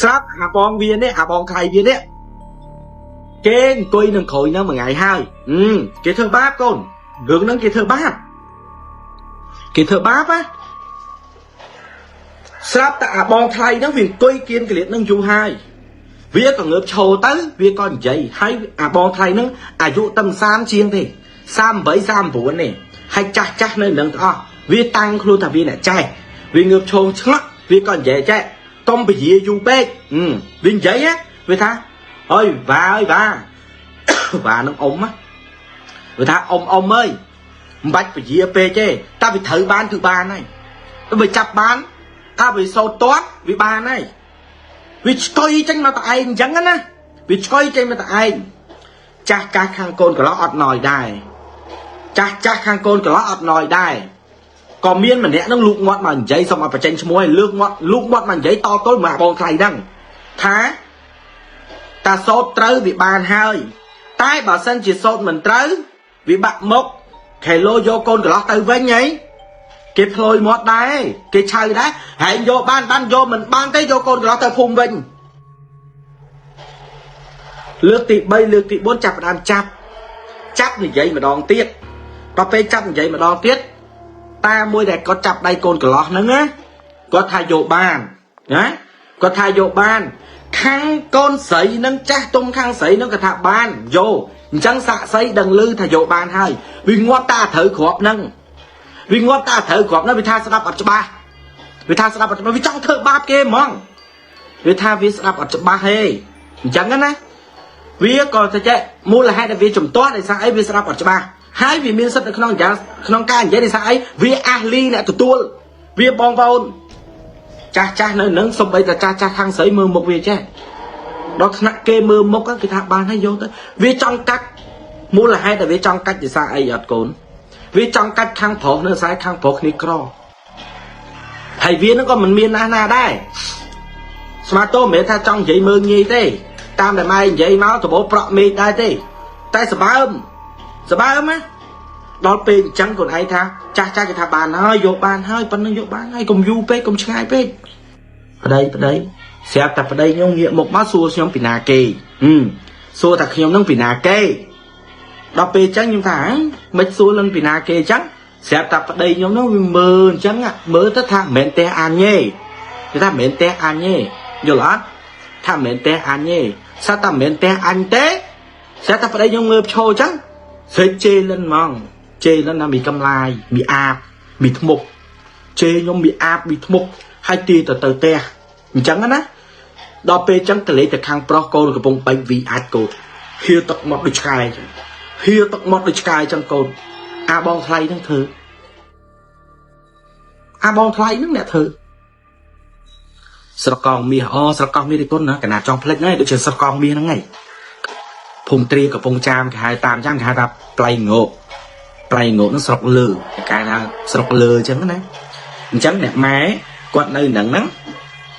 ស្រាប់អាបងវានេះអាបងថៃវានេះគេអង្គុយនឹងក្រួយនឹងមួយថ្ងៃហើយគេធ្វើបាបកូនរឿងហ្នឹងគេធ្វើបាបគេធ្វើបាបណាស្រាប់តែអាបងថ្លៃហ្នឹងវាអង្គុយគៀនកលៀតហ្នឹងយូរហើយវាក៏ងើបឈរទៅវាក៏និយាយហើយអាបងថ្លៃហ្នឹងអាយុតែ30ជាងទេ38 39ទេហើយចាស់ចាស់នៅនឹងទាំងអស់វាតាំងខ្លួនថាវាអ្នកចេះវាងើបឈរឆ្ងក់វាក៏និយាយចេះកុំពជាយូរពេកវានិយាយណាវាថាអើយវ៉ាអើយវ៉ា វ៉ានឹងអ៊ំណាវាថាអ៊ំអ៊ំអើយមិនបាច់ពជាពេកទេតែវាត្រូវបានគឺបានហើយទៅវាចាប់បានអាវាសោតទាត់វាបានហើយវាឆ្កុយចេញមកតែឯងអញ្ចឹងណាវាឆ្កុយចេញមកតែឯងចាស់ចាស់ខាងកូនកន្លោះអត់ណយដែរចាស់ចាស់ខាងកូនកន្លោះអត់ណយដែរក៏មានម្នាក់នឹងលូកមាត់មកនិយាយសុំឲ្យបញ្ចេញឈ្មោះឲ្យលើកមាត់លូកមាត់មកនិយាយតទល់មកបងថ្លៃហ្នឹងថាតាសោតត្រូវវាបានហើយតែបើសិនជាសោតមិនត្រូវវាបាក់មុខខេឡូយកកូនកន្លោះទៅវិញហីគេផ្លយមាត់ដែរគេឆៅដែរហើយយកបានបានយកមិនបានទេយកកូនកន្លោះទៅភូមិវិញលើកទី3លើកទី4ចាប់ផ្ដើមចាប់ចាប់និយាយម្ដងទៀតដល់ពេលចាប់និយាយម្ដងទៀតតាមួយដែលគាត់ចាប់ដៃកូនកន្លោះហ្នឹងណាគាត់ថាយកបានណាគាត់ថាយកបានខាងកូនស្រីនឹងចាស់ទុំខាងស្រីនឹងគាត់ថាបានយកអញ្ចឹងសាក់សីដឹងឮថាយកបានហើយវាងាត់តាត្រូវគ្រាប់ហ្នឹងវាងាត់តាត្រូវគ្រាប់ហ្នឹងវាថាស្ដាប់អត់ច្បាស់វាថាស្ដាប់អត់ច្បាស់វាចង់ធ្វើបាបគេហ្មងវាថាវាស្ដាប់អត់ច្បាស់ទេអញ្ចឹងណាវាក៏ទៅចេះមូលហេតុដែលវាជំទាស់ដោយសារអីវាស្ដាប់អត់ច្បាស់ហើយវាមានសិទ្ធិនៅក្នុងយ៉ាងក្នុងការនិយាយដោយសារអីវាអាសលីអ្នកទទួលវាបងប្អូនចាស់ចាស់នៅនឹងសំបីតាចាស់ចាស់ខាងស្រីមើលមុខវាចេះដល់ថ្នាក់គេមើលមុខគេថាបានហើយយកទៅវាចង់កាច់មូលហេតុដែលវាចង់កាច់ដោយសារអីអត់កូនវាចង់កាច់ខាងប្រុសនៅខ្សែខាងប្រុសគ្នាក្រហើយវានឹងក៏មិនមានណាស់ណាដែរស្មាតោមិនមែនថាចង់និយាយមើងងាយទេតាមតែម៉ែនិយាយមកដបោប្រក់មេឃដែរទេតែសបើមសបើមណាដល់ពេលអញ្ចឹងខ្លួនឯងថាចាស់ចាស់គេថាបានហើយយកបានហើយប៉ុណ្្នឹងយកបានហើយកុំយូរពេកកុំឆ្ងាយពេកប្តីប្តីស្រាប់តែប្តីខ្ញុំងាកមុខមកសួរខ្ញុំពីណាគេសួរថាខ្ញុំនឹងពីណាគេដល់ពេលអញ្ចឹងខ្ញុំថាមិនសួរនឹងពីណាគេអញ្ចឹងស្រាប់តែប្តីខ្ញុំនឹងវាមើលអញ្ចឹងមើលទៅថាមិនមែនផ្ទះអញទេគេថាមិនមែនផ្ទះអញទេយល់អត់ថាមិនមែនផ្ទះអញទេស្រាប់តែមិនមែនផ្ទះអញទេស្រាប់តែប្តីខ្ញុំងើបឈរអញ្ចឹងស្រេចជេរលិនហ្មងជេរលិនថាមីកំឡាយមីអាបមីធ្មប់ជេរខ្ញុំមីអាបមីធ្មប់ហើយទីទៅទៅផ្ទះអញ្ចឹងណាដល់ពេលអញ្ចឹងតលេទៅខាងប្រុសកូនកំពុងបែកវីអាចកូនហៀទឹកមកដូចឆ្កែអញ្ចឹងហៀទឹកមកដូចឆ្កែអញ្ចឹងកូនអាបងថ្លៃហ្នឹងធ្វើអាបងថ្លៃហ្នឹងអ្នកធ្វើស្រកងមាសអូស្រកងមាសទីគុណណាកណាចង់ផ្លិចហ្នឹងដូចជាស្រកងមាសហ្នឹងឯងភូមិទ្រាកំពង់ចាមគេហៅតាមចាំគេហៅថាប្លៃងោកប្លៃងោកហ្នឹងស្រុកលើគេហៅថាស្រុកលើអញ្ចឹងណាអញ្ចឹងអ្នកម៉ែគាត់នៅហ្នឹងហ្នឹង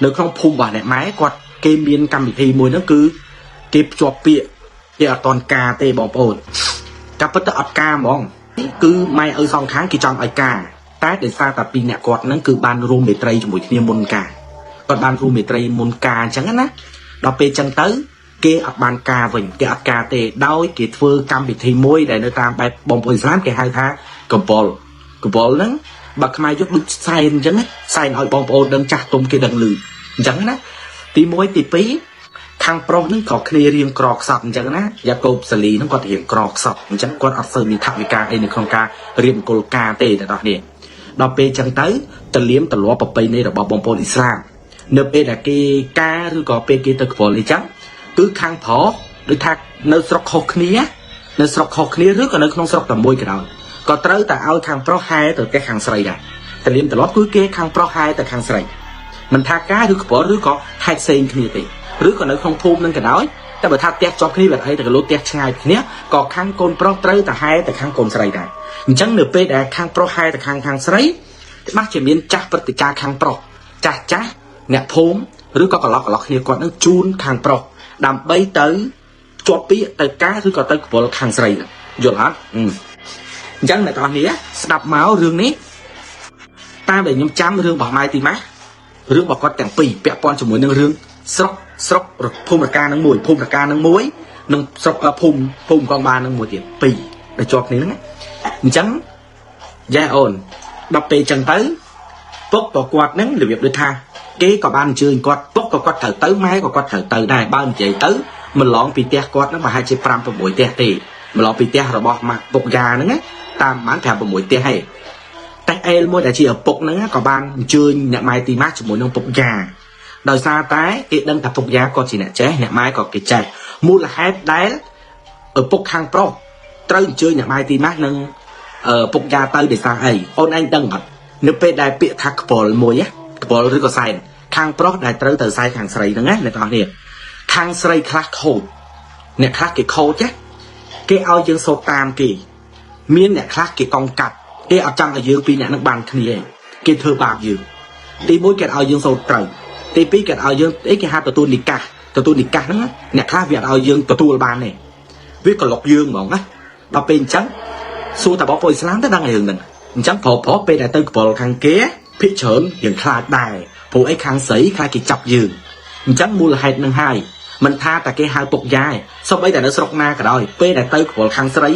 នៅក្នុងភូមិរបស់អ្នកម៉ែគាត់គេមានកម្មវិធីមួយហ្នឹងគឺគេភ្ជាប់ពាក្យគេអត់តន់ការទេបងប្អូនការពិតទៅអត់ការហ្មងគឺម៉ែឪសងខាងគេចង់ឲ្យការតែដោយសារតែពីរអ្នកគាត់ហ្នឹងគឺបានរួមមេត្រីជាមួយគ្នាមុនការគាត់បានរួមមេត្រីមុនការអញ្ចឹងណាដល់ពេលអញ្ចឹងទៅគេអត់បានការវិញគេអត់ការទេដោយគេធ្វើកម្មវិធីមួយដែលនៅតាមបែបបងប្អូនអ៊ីស្លាមគេហៅថាកបលកបលហ្នឹងបើខ្មែរយកដូចសែនអញ្ចឹងណាសែនឲ្យបងប្អូនដឹងចាស់ទុំគេដឹងលឺអញ្ចឹងណាទី1ទី2ខាងប្រុសហ្នឹងក៏គ្នារៀងក្រខ្សត់អញ្ចឹងណាយ៉ាកូបសាលីហ្នឹងគាត់រៀងក្រខ្សត់អញ្ចឹងគាត់អត់សូវមានថវិកាអីនៅក្នុងការរៀបមង្គលការទេអ្នកនរគ្នាដល់ពេលអញ្ចឹងទៅតលៀមទលាប់ប្រពៃណីរបស់បងប្អូនអ៊ីស្លាមនៅពេលដែលគេការឬក៏ពេលគេទៅខ្វល់អីចឹងគឺខាងប្រុសដូចថានៅស្រុកខុសគ្នានៅស្រុកខុសគ្នាឬក៏នៅក្នុងស្រុកតែមួយក៏ដោយក៏ត្រូវតែឲ្យខាងប្រុសហែទៅផ្ទះខាងស្រីដែរតលៀមទលាប់គឺគេខាងប្រុសហែទៅខាងស្រីមិនថាការឬខ្វល់ឬក៏ហេតុផ្សេងគ្នាទេឬក៏នៅក្នុងភូមិនឹងក៏ដោយតែបើថាផ្ទះជាប់គ្នាបែបអីតែក៏លោផ្ទះឆ្ងាយគ្នាក៏ខាងកូនប្រុសត្រូវតែហែទៅខាងកូនស្រីដែរអញ្ចឹងនៅពេលដែលខាងប្រុសហែទៅខាងខាងស្រីច្បាស់ជាមានចាស់ព្រឹទ្ធាចារ្យខាងប្រុសចាស់ចាស់អ្នកភូមិឬក៏កន្លោះកន្លោះគ្នាគាត់នឹងជូនខាងប្រុសដើម្បីទៅជាប់ពាក្យទៅការឬក៏ទៅកវលខាងស្រីយល់អត់អញ្ចឹងអ្នកទាំងអស់គ្នាស្ដាប់មករឿងនេះតាមដែលខ្ញុំចាំរឿងរបស់ម៉ែទីម៉ាស់រឿងរបស់គាត់ទាំងពីរពាក់ព័ន្ធជាមួយនឹងរឿង ស្រុកស្រុកភូមិរកានឹងមួយភូមិរកានឹងមួយនិងស្រុកភូមិភូមិកងបាននឹងមួយទៀតពីរដែលជាប់គ្នាហ្នឹងណាអញ្ចឹងយ៉ាអូនដល់ពេលអញ្ចឹងទៅពុកក៏គាត់ហ្នឹងរបៀបដូចថាគេក៏បានអញ្ជើញគាត់ពុកក៏គាត់ត្រូវទៅម៉ែក៏គាត់ត្រូវទៅដែរបើនិយាយទៅម្លងពីផ្ទះគាត់ហ្នឹងប្រហែលជា5 6ផ្ទះទេម្លងពីផ្ទះរបស់ម៉ាក់ពុកយ៉ាហ្នឹងណាតាមប្រហែល5 6ផ្ទះហេតែអេលមួយដែលជាឪពុកហ្នឹងក៏បានអញ្ជើញអ្នកម៉ែទីម៉ាស់ជាមួយនឹងពុកយ៉ាដោយសារតែគេដឹងថាពុកយ៉ាគាត់ជាអ្នកចេះអ្នកម៉ែក៏គេចេះមូលហេតុដែលឪពុកខាងប្រុសត្រូវអញ្ជើញអ្នកម៉ែទីម៉ាស់និងពុកយ៉ាទៅដោយសារអីអូនឯងដឹងអត់នៅពេលដែលពាក្យថាខ្ពល់មួយណាខ្ពល់ឬក៏សែនខាងប្រុសដែលត្រូវទៅសែនខាងស្រីហ្នឹងណាអ្នកទាំងអស់គ្នាខាងស្រីខ្លះខូចអ្នកខ្លះគេខូចណាគេឲ្យយើងសូត្រតាមគេមានអ្នកខ្លះគេកង់កាត់គេអត់ចង់ឲ្យយើងពីរអ្នកនឹងបានគ្នាទេគេធ្វើបាបយើងទីមួយគេឲ្យយើងសូត្រត្រូវទីពីរគេឲ្យយើងអីគេហៅទទួលនិកាសទទួលនិកាសហ្នឹងអ្នកខ្លះវាអត់ឲ្យយើងទទួលបានទេវាក៏លុកយើងហ្មងណាដល់ពេលអញ្ចឹងសួរតែបងប្អូនអ៊ីស្លាមទៅដឹងរឿងហ្នឹងអញ្ចឹងប្រុសប្រុសពេលដែលទៅកបលខាងគេភាគច្រើនយើងខ្លាចដែរព្រោះអីខាងស្រីខ្លាចគេចាប់យើងអញ្ចឹងមូលហេតុនឹងហើយមិនថាតែគេហៅពុកយ៉ាឯងសូម្បីតែនៅស្រុកណាក៏ដោយពេលដែលទៅកបលខាងស្រី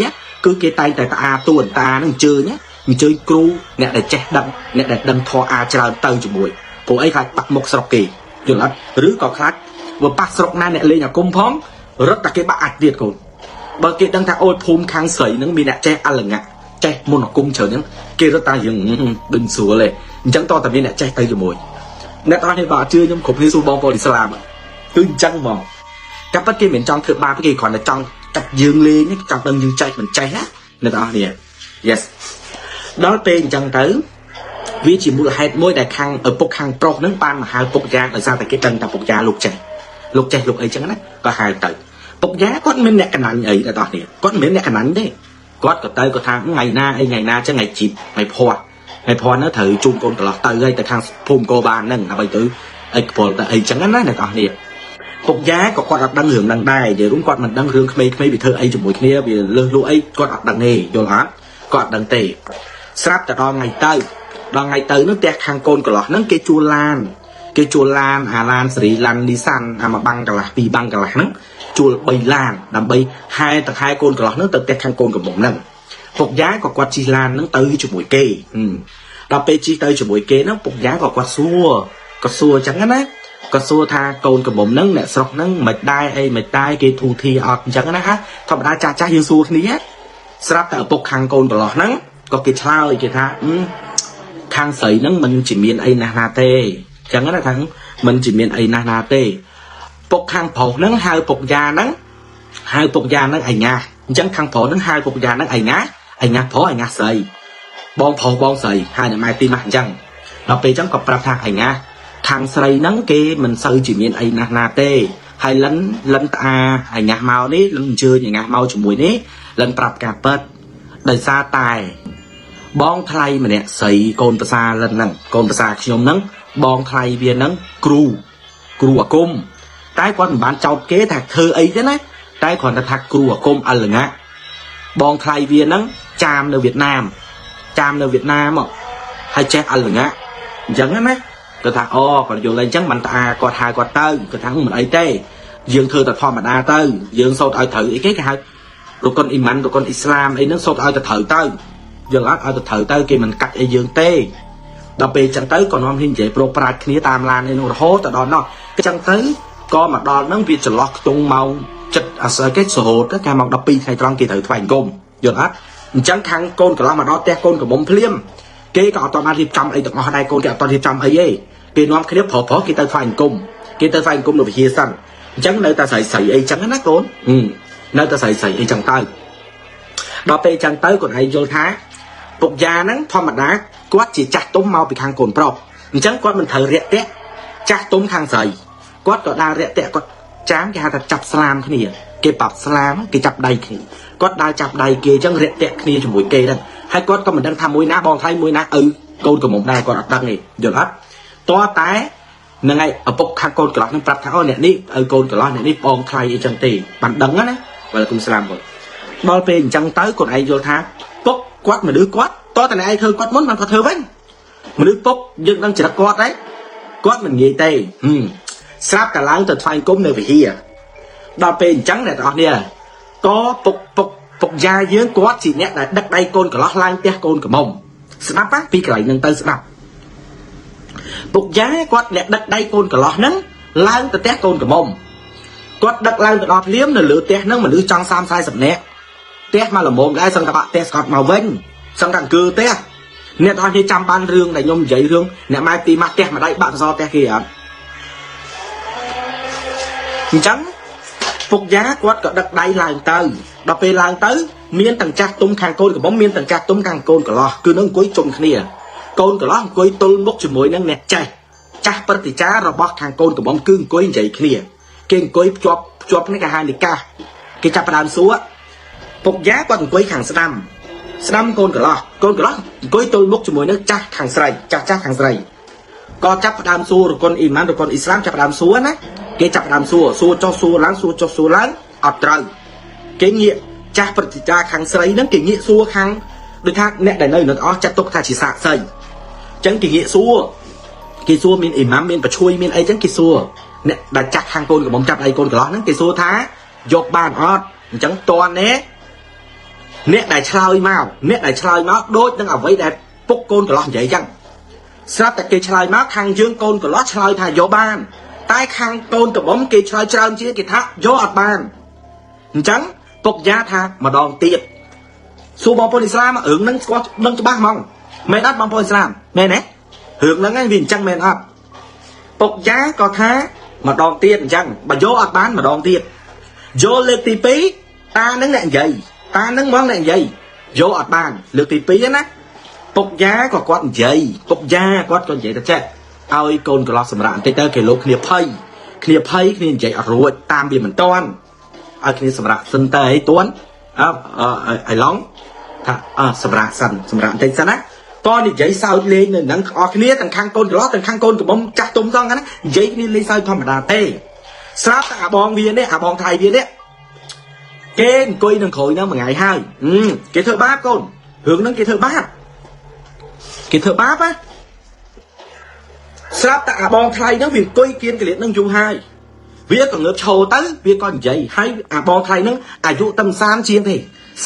គឺគេតែងតែតាអាទួនតានឹងអញ្ជើញអញ្ជើញគ្រូអ្នកដែលចេះដឹងអ្នកដែលដឹងធម៌អាច្រើនទៅជាមួយព្រោះអីខ្លាចបាក់មុខស្រុកគេយល់អត់ឬក៏ខ្លាចបើប៉ះស្រុកណាអ្នកលេងអាគមផងរត់តែគេបាក់អាចទៀតកូនបើគេដឹងថាអូយភូមិខាងស្រីហ្នឹងមានអ្នកចេះអលង្កៈចេះមន្តអាគមច្រើនហ្នឹងគេរត់តែយើងដឹងស្រួលទេអញ្ចឹងតតែមានអ្នកចេះទៅជាមួយអ្នកទាំងនេះបើអត់ជឿខ្ញុំគ្រប់គ្នាសួរបងប្អូនអ៊ីស្លាមគឺអញ្ចឹងហ្មងតែប៉ិតគេមិនចង់ធ្វើបាបគេគ្រាន់តែចង់កាត់យើងលេងចង់ដឹងយើងចេះមិនចេះណាអ្នកទាំងអស់គ្នា Yes ដល់ពេលអញ្ចឹងទៅវាជាមូលហេតុមួយដែលខាងឪពុកខាងប្រុសហ្នឹងបានមកហៅពុកយ៉ាដោយសារតែគេដឹងថាពុកយ៉ាលោកចេះលោកចេះលោកអីចឹងណាក៏ហៅទៅពុកយ៉ាគាត់មានអ្នកកណាញ់អីដល់នេះគាត់មិនមានអ្នកកណាញ់ទេគាត់ក៏ទៅគាត់ថាថ្ងៃណាអីថ្ងៃណាចឹងថ្ងៃជីបថ្ងៃភ័ស្ថ្ងៃភ័ស្ហ្នឹងត្រូវជូនកូនកន្លោះទៅហើយទៅខាងភូមិកោបានហ្នឹងដើម្បីទៅអីកពលទៅអីចឹងណាអ្នកនរនេះពុកយ៉ាក៏គាត់អត់ដឹងរឿងហ្នឹងដែរនិយាយរួមគាត់មិនដឹងរឿងក្មេងៗវាធ្វើអីជាមួយគ្នាវាលើសលួអីគាត់អត់ដឹងទេយល់អត់គាត់អត់ដឹងទេស្រាប់តែដល់ថ្ងៃទៅដល់ថ្ងៃទៅនោះផ្ទះខាងកូនកន្លោះហ្នឹងគេជួលឡានគេជួលឡានអាឡានសេរីឡាននីសាន់អាមួយបាំងកន្លះពីរបាំងកន្លះហ្នឹងជួល3ឡានដើម្បីហែទៅហែកូនកន្លោះហ្នឹងទៅផ្ទះខាងកូនកំមុំហ្នឹងពុកយ៉ាក៏គាត់ជិះឡានហ្នឹងទៅជាមួយគេដល់ពេលជិះទៅជាមួយគេហ្នឹងពុកយ៉ាក៏គាត់សួរគាត់សួរអញ្ចឹងណាគាត់សួរថាកូនកំមុំហ្នឹងអ្នកស្រុកហ្នឹងមិនដែរអីមិនដែរគេធូធីអត់អញ្ចឹងណាធម្មតាចាស់ចាស់យើងសួរគ្នាស្រាប់តែឪពុកខាងកូនកន្លោះហ្នឹងក៏គេឆ្លើយគេថាខាងស្រីហ្នឹងមិនជាមានអីណាស់ណាទេអញ្ចឹងណាថាមិនជាមានអីណាស់ណាទេពុកខាងប្រុសហ្នឹងហៅពុកយ៉ាហ្នឹងហៅពុកយ៉ាហ្នឹងអញ្ញាអញ្ចឹងខាងប្រុសហ្នឹងហៅពុកយ៉ាហ្នឹងអញ្ញាអញ្ញាប្រុសអញ្ញាស្រីបងប្រុសបងស្រីហៅអ្នកម៉ែទីម៉ាស់អញ្ចឹងដល់ពេលអញ្ចឹងក៏ប្រាប់ថាអញ្ញាខាងស្រីហ្នឹងគេមិនសូវជាមានអីណាស់ណាទេហើយលិនលិនតាអញ្ញាមកនេះលិនអញ្ជើញអញ្ញាមកជាមួយនេះលិនប្រាប់ការពិតដោយសារតែបងថ្លៃម្នាក់ស្រីកូនប្រសាលិនហ្នឹងកូនប្រសាខ្ញុំហ្នឹងបងថ្លៃវាហ្នឹងគ្រូគ្រូអាគមតែគាត់មិនបានចោទគេថាធ្វើអីទេណាតែគ្រាន់តែថាគ្រូអាគមអលង្កៈបងថ្លៃវាហ្នឹងចាមនៅវៀតណាមចាមនៅវៀតណាមហើយចេះអលង្កៈអញ្ចឹងណាគាត់ថាអូគាត់យល់អញ្ចឹងបានតាគាត់ហៅគាត់ទៅគាត់ថាមិនអីទេយើងធ្វើតែធម្មតាទៅយើងសូត្រឲ្យត្រូវអីគេគេហៅរកុនអ៊ីម៉ាន់រកុនអ៊ីស្លាមអីហ្នឹងសូត្រឲ្យតែត្រូវទៅយល់អត់ឲ្យទៅត្រូវទៅគេមិនកាត់អីយើងទេដល់ពេលចឹងទៅក៏នាំគ្នានិយាយប្រោកប្រាជ្ញគ្នាតាមឡានឯនោះរហូតទៅដល់នោះចឹងទៅក៏មកដល់ហ្នឹងវាចន្លោះខ្ទង់ម៉ោងចិត្តអសគេសរហូតកាលម៉ោង12ថ្ងៃត្រង់គេត្រូវថ្វាយអង្គមយល់អត់អញ្ចឹងខាងកូនកន្លោះមកដល់ផ្ទះកូនកំមុំភ្លាមគេក៏អត់បានរៀបចំអីទាំងអស់ដែរកូនគេអត់រៀបចំអីទេគេនាំគ្នាប្រុសប្រុសគេទៅថ្វាយអង្គមគេទៅថ្វាយអង្គមនៅវិហារសិនអញ្ចឹងនៅតែស្រីស្រីអីចឹងណាកូននៅតែស្រីស្រីអីចឹងទៅដល់ពេលចឹងទៅកូនឯងយល់ថាពុកយ៉ាហ្នឹងធម្មតាគាត់ជាចាស់ទុំមកពីខាងកូនប្រុសអញ្ចឹងគាត់មិនត្រូវរាក់ទាក់ចាស់ទុំខាងស្រីគាត់ក៏ដើររាក់ទាក់គាត់ចាមគេហៅថាចាប់ស្លាមគ្នាគេប្រាប់ស្លាមគេចាប់ដៃគ្នាគាត់ដើរចាប់ដៃគេអញ្ចឹងរាក់ទាក់គ្នាជាមួយគេហ្នឹងហើយគាត់ក៏មិនដឹងថាមួយណាបងថ្លៃមួយណាឪកូនកំមុំដែរគាត់អត់ដឹងទេយល់អត់តើតែហ្នឹងហើយឪពុកខាងកូនកន្លោះហ្នឹងប្រាប់ថាអូអ្នកនេះឪកូនកន្លោះអ្នកនេះបងថ្លៃអីចឹងទេបានដឹងណាវ៉ាឡៃគុំស្លាមបងដល់ពេលអញ្ចឹងទៅគាត់ឯងយល់ថាពុកគាត់មនុស្សគាត់តើតែអ្នកឯងធ្វើគាត់មុនបានគាត់ធ្វើវិញមនុស្សពុកយើងដឹងចរិតគាត់ដែរគាត់មិនងាយទេ ស្រាប់តែឡើងទៅថ្វាយគុំនៅវិហារដល់ពេលអញ្ចឹងអ្នកទាំងអស់គ្នាក៏ពុកពុកពុកយ៉ាយើងគាត់ជាអ្នកដែលដឹកដៃកូនកន្លោះឡើងផ្ទះកូនក្រមុំស្ដាប់ណាពីកន្លែងហ្នឹងទៅស្ដាប់ពុកយ៉ាគាត់អ្នកដឹកដៃកូនកន្លោះហ្នឹងឡើងទៅផ្ទះកូនក្រមុំគាត់ដឹកឡើងទៅដល់ភ្លាមនៅលើផ្ទះហ្នឹងមនុស្សចង់30 40នាក់ផ្ទះមកល្មមដែរសឹងតែបាក់ផ្ទះស្កត់មកវិញសឹងតែអង្គើផ្ទះអ្នកទាំងអស់គ្នាចាំបានរឿងដែលខ្ញុំនិយាយរឿងអ្នកម៉ែទីម៉ាស់ផ្ទះម្ដាយបាក់សសរផ្ទះគេអត់អញ្ចឹងពុកយ៉ាគាត់ក៏ដឹកដៃឡើងទៅដល់ពេលឡើងទៅមានទាំងចាស់ទុំខាងកូនកំមុំមានទាំងចាស់ទុំខាងកូនកន្លោះគឺនឹងអង្គុយជុំគ្នាកូនកន្លោះអង្គុយទល់មុខជាមួយនឹងអ្នកចេះចាស់ប្រតិចាររបស់ខាងកូនកំមុំគឺអង្គុយនិយាយគ្នាគេអង្គុយភ្ជាប់ភ្ជាប់នេះគេហៅនិកាសគេចាប់ផ្ដើមសួរពុកយ៉ាគាត់អង្គុយខាងស្ដាំស្ដាំកូនកន្លោះកូនកន្លោះអង្គុយទល់មុខជាមួយនឹងចាស់ខាងស្រីចាស់ចាស់ខាងស្រីក៏ចាប់ផ្ដើមសួររកុនអ៊ីម៉ានរកុនអ៊ីស្លាមចាប់ផ្ដើមសួរណាគេចាប់ផ្ដើមសួរសួរចុះសួរឡើងសួរចុះសួរឡើងអត់ត្រូវគេងាកចាស់ប្រតិចាខាងស្រីហ្នឹងគេងាកសួរខាងដូចថាអ្នកដែលនៅនឹងអស់ចាត់ទុកថាជាសាក្សីអញ្ចឹងគេងាកសួរគេសួរមានអ៊ីម៉ាំមានបជួយមានអីចឹងគេសួរអ្នកដែលចាស់ខាងកូនកំមុំចាប់ដៃកូនកន្លោះហ្នឹងគេសួរថាយកបានអត់អញ្ចឹងតន់ទេអ្នកដែលឆ្លើយមកអ្នកដែលឆ្លើយមកដូចនឹងអ្វីដែលពុកកូនកន្លោះនិយាយចឹងស្រាប់តែគេឆ្លើយមកខាងយើងកូនកន្លោះឆ្លើយថាយកបានតែខាងកូនកំមុំគេឆ្លើយច្រើនជាងគេថាយកអត់បានអញ្ចឹងពុកយ៉ាថាម្ដងទៀតសួរបងប្អូនអ៊ីស្លាមរឿងហ្នឹងស្គាល់ដឹងច្បាស់ហ្មងមែនអត់បងប្អូនអ៊ីស្លាមមែនទេរឿងហ្នឹងឯងវាអញ្ចឹងមែនអត់ពុកយ៉ាក៏ថាម្ដងទៀតអញ្ចឹងបើយកអត់បានម្ដងទៀតយកលើកទី2តានឹងអ្នកនិយាយតានឹងហ្មងអ្នកនិយាយយកអត់បានលើកទី2ណាពុកយ៉ាក៏គាត់និយាយពុកយ៉ាគាត់ក៏និយាយទៅចេះឲ្យកូនកន្លោះសម្រាប់បន្តិចទៅគេលោកគ្នាភ័យគ្នាភ័យគ្នានិយាយអត់រួចតាមវាមិនតាន់ឲ្យគ្នាសម្រាប់សិនទៅអីតាន់អើឲ្យឡងថាអើសម្រាប់សិនសម្រាប់បន្តិចសិនណាក៏និយាយសើចលេងនៅនឹងអស់គ្នាទាំងខាងកូនកន្លោះទាំងខាងកូនកំមុំចាស់ទុំសងណានិយាយគ្នាលេងសើចធម្មតាទេស្រាប់តែអាបងវានេះអាបងថៃវានេះគេអង្គុយនឹងក្រួយនឹងមួយថ្ងៃហើយគេធ្វើបាបកូនរឿងហ្នឹងគេធ្វើបាបគេធ្វើបាបណាស្រាប់តែអាបងថ្លៃហ្នឹងវាអង្គុយគៀនកលៀតហ្នឹងយូរហើយវាក៏ងើបឈរទៅវាក៏និយាយហើយអាបងថ្លៃហ្នឹងអាយុតែ30ជាងទេ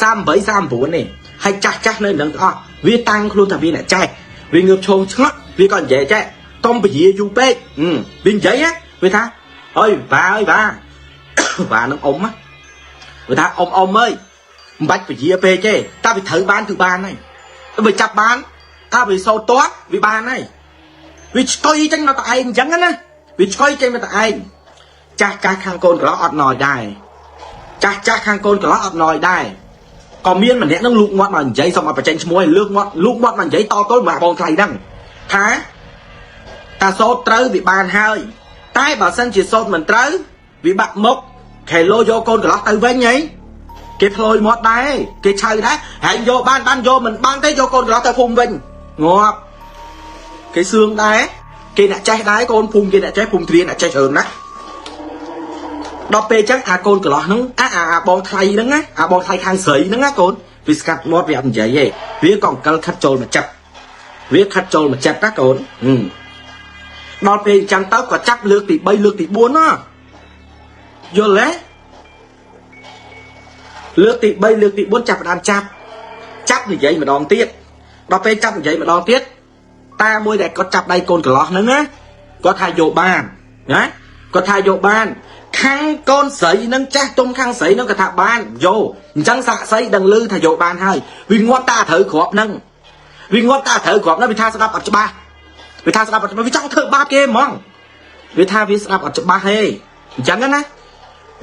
38 39ទេហើយចាស់ចាស់នៅនឹងទាំងអស់វាតាំងខ្លួនថាវាអ្នកចេះវាងើបឈរឆ្ងក់វាក៏និយាយចេះកុំពជាយូរពេកវានិយាយណាវាថាអើយបាអើយបា បានឹងអ៊ំណាវាថាអ៊ំអ៊ំអើយមិនបាច់ពជាពេកទេតែវាត្រូវបានគឺបានហើយបើចាប់បានថាវាសោតទាត់វាបានហើយវាឆ្កុយចេញមកតែឯងអញ្ចឹងណាវាឆ្កុយចេញមកតែឯងចាស់ចាស់ខាងកូនកន្លោះអត់ណយដែរចាស់ចាស់ខាងកូនកន្លោះអត់ណយដែរក៏មានម្នាក់នឹងលូកមាត់មកនិយាយសុំឲ្យបញ្ចេញឈ្មោះឲ្យលើកមាត់លូកមាត់មកនិយាយតទល់មកបងថ្លៃហ្នឹងថាតាសោតត្រូវវាបានហើយតែបើសិនជាសោតមិនត្រូវវាបាក់មុខខេឡូយកកូនកន្លោះទៅវិញហីគេផ្លយមាត់ដែរគេឆៅដែរហើយយកបានបានយកមិនបានទេយកកូនកន្លោះទៅភូមិវិញងាប់គេសឿងដែរគេអ្នកចេះដែរកូនភូមិគេអ្នកចេះភូមិទ្រាអ្នកចេះច្រើនណាស់ដល់ពេលអញ្ចឹងអាកូនកន្លោះហ្នឹងអាអាបងថ្លៃហ្នឹងណាអាបងថ្លៃខាងស្រីហ្នឹងណាកូនវាស្កាត់មាត់វាអត់និយាយទេវាក៏អង្គលខិតចូលមកចិត្តវាខិតចូលមកចិត្តណាកូនដល់ពេលអញ្ចឹងទៅក៏ចាប់លើកទី3លើកទី4ណាយល់ទេលើកទី3លើកទី4ចាប់ផ្ដើមចាប់ចាប់និយាយម្ដងទៀតដល់ពេលចាប់និយាយម្ដងទៀតតាមួយដែលគាត់ចាប់ដៃកូនកន្លោះហ្នឹងណាគាត់ថាយកបានណាគាត់ថាយកបានខាងកូនស្រីនឹងចាស់ទុំខាងស្រីនឹងគាត់ថាបានយកអញ្ចឹងសាក់សីដឹងលឺថាយកបានហើយវាងាត់តាត្រូវគ្រាប់ហ្នឹងវាងាត់តាត្រូវគ្រាប់ហ្នឹងវាថាស្ដាប់អត់ច្បាស់វាថាស្ដាប់អត់ច្បាស់វាចង់ធ្វើបាបគេហ្មងវាថាវាស្ដាប់អត់ច្បាស់ទេអញ្ចឹងណា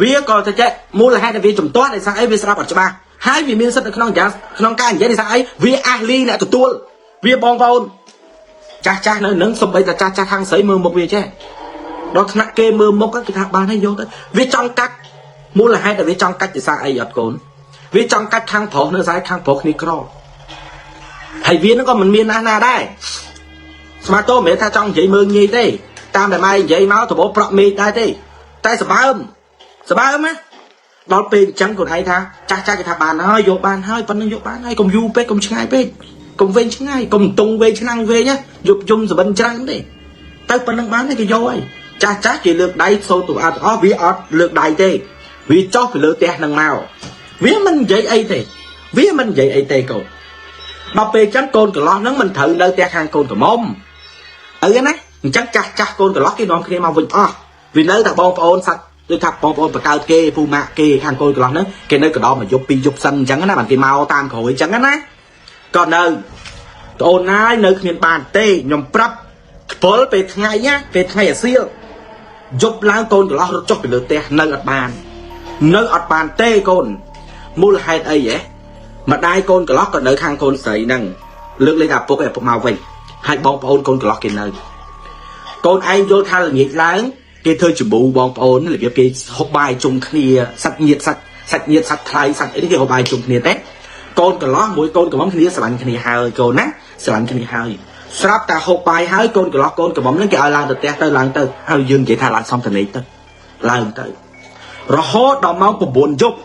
វាក៏ទៅចេះមូលហេតុដែលវាជំទាស់ដោយសារអីវាស្ដាប់អត់ច្បាស់ហើយវាមានសិទ្ធិនៅក្នុងយ៉ាងក្នុងការនិយាយដោយសារអីវាអាសលីអ្នកទទួលវាបងប្អូនចាស់ចាស់នៅនឹងសំបីតាចាស់ចាស់ខាងស្រីមើលមុខវាចេះដល់ថ្នាក់គេមើលមុខគេថាបានហើយយកទៅវាចង់កាច់មូលហេតុដែលវាចង់កាច់ដោយសារអីអត់កូនវាចង់កាច់ខាងប្រុសនៅស្អីខាងប្រុសគ្នាក្រហើយវានឹងក៏មិនមានណាស់ណាដែរស្មាតោមិនមែនថាចង់និយាយមើងងាយទេតាមតែម៉ែនិយាយមកដបប្រក់មេឃដែរទេតែសបើមសបើមណាដល់ពេលអញ្ចឹងខ្លួនឯងថាចាស់ចាស់គេថាបានហើយយកបានហើយប៉ុណ្្នឹងយកបានហើយកុំយូរពេកកុំឆ្ងាយពេកកុំវែងឆ្ងាយកុំតុងវែងឆ្នាំងវែងណាយប់យំសបិនច្រើនទេទៅប៉ុណ្្នឹងបានទេគេយកហើយ ចាស់ចាស់គេលើកដៃសូត្រទូអត់ទាំងអស់វាអត់លើកដៃទេវាចុះពីលើផ្ទះនឹងមកវាមិននិយាយអីទេវាមិននិយាយអីទេកូនដល់ពេលអញ្ចឹងកូនកន្លោះហ្នឹងមិនត្រូវនៅផ្ទះខាងកូនក្រមុំអីណាអញ្ចឹងចាស់ចាស់កូនកន្លោះគេនាំគ្នាមកវិញអស់វានៅតែបងប្អូនសាច់ដូចថាបងប្អូនបកើតគេពូម៉ាក់គេខាងកូនកន្លោះហ្នឹងគេនៅកណ្ដោមួយយប់ពីរយប់សិនអញ្ចឹងណាបានគេមកតាមក្រោយអញ្ចឹងណាក៏នៅប្អូនណាយនៅគ្មានបានទេខ្ញុំប្រាប់ខ្ពល់ពេលថ្ងៃណាពេលថ្ងៃអាសៀលយប់ឡើងកូនកន្លោះរត់ចុះពីលើផ្ទះនៅអត់បាននៅអត់បានទេកូនមូលហេតុអីហ៎ម្ដាយកូនកន្លោះក៏នៅខាងកូនស្រីហ្នឹងលើកលែងតែឪពុកឯឪពុកមកវិញហើយបងប្អូនកូនកន្លោះគេនៅកូនឯងយល់ថាល្ងាចឡើងគេធ្វើច្បូបងប្អូនរបៀបគេហូបបាយជុំគ្នាសាច់ញាតិសាច់សាច់ញាតិសាច់ថ្លៃសាច់អីនេះគេហូបបាយជុំគ្នាទេកូនកន្លោះមួយកូនកំមុំគ្នាស្រឡាញ់គ្នាហើយកូនណាស្រឡាញ់គ្នាហើយស្រាប់តែហូបបាយហើយកូនកន្លោះកូនកំមុំហ្នឹងគេឲ្យឡើងទៅផ្ទះទៅឡើងទៅហើយយើងនិយាយថាឡើងសំតនេកទៅឡើងទៅរហូតដល់ម៉ោង9យប់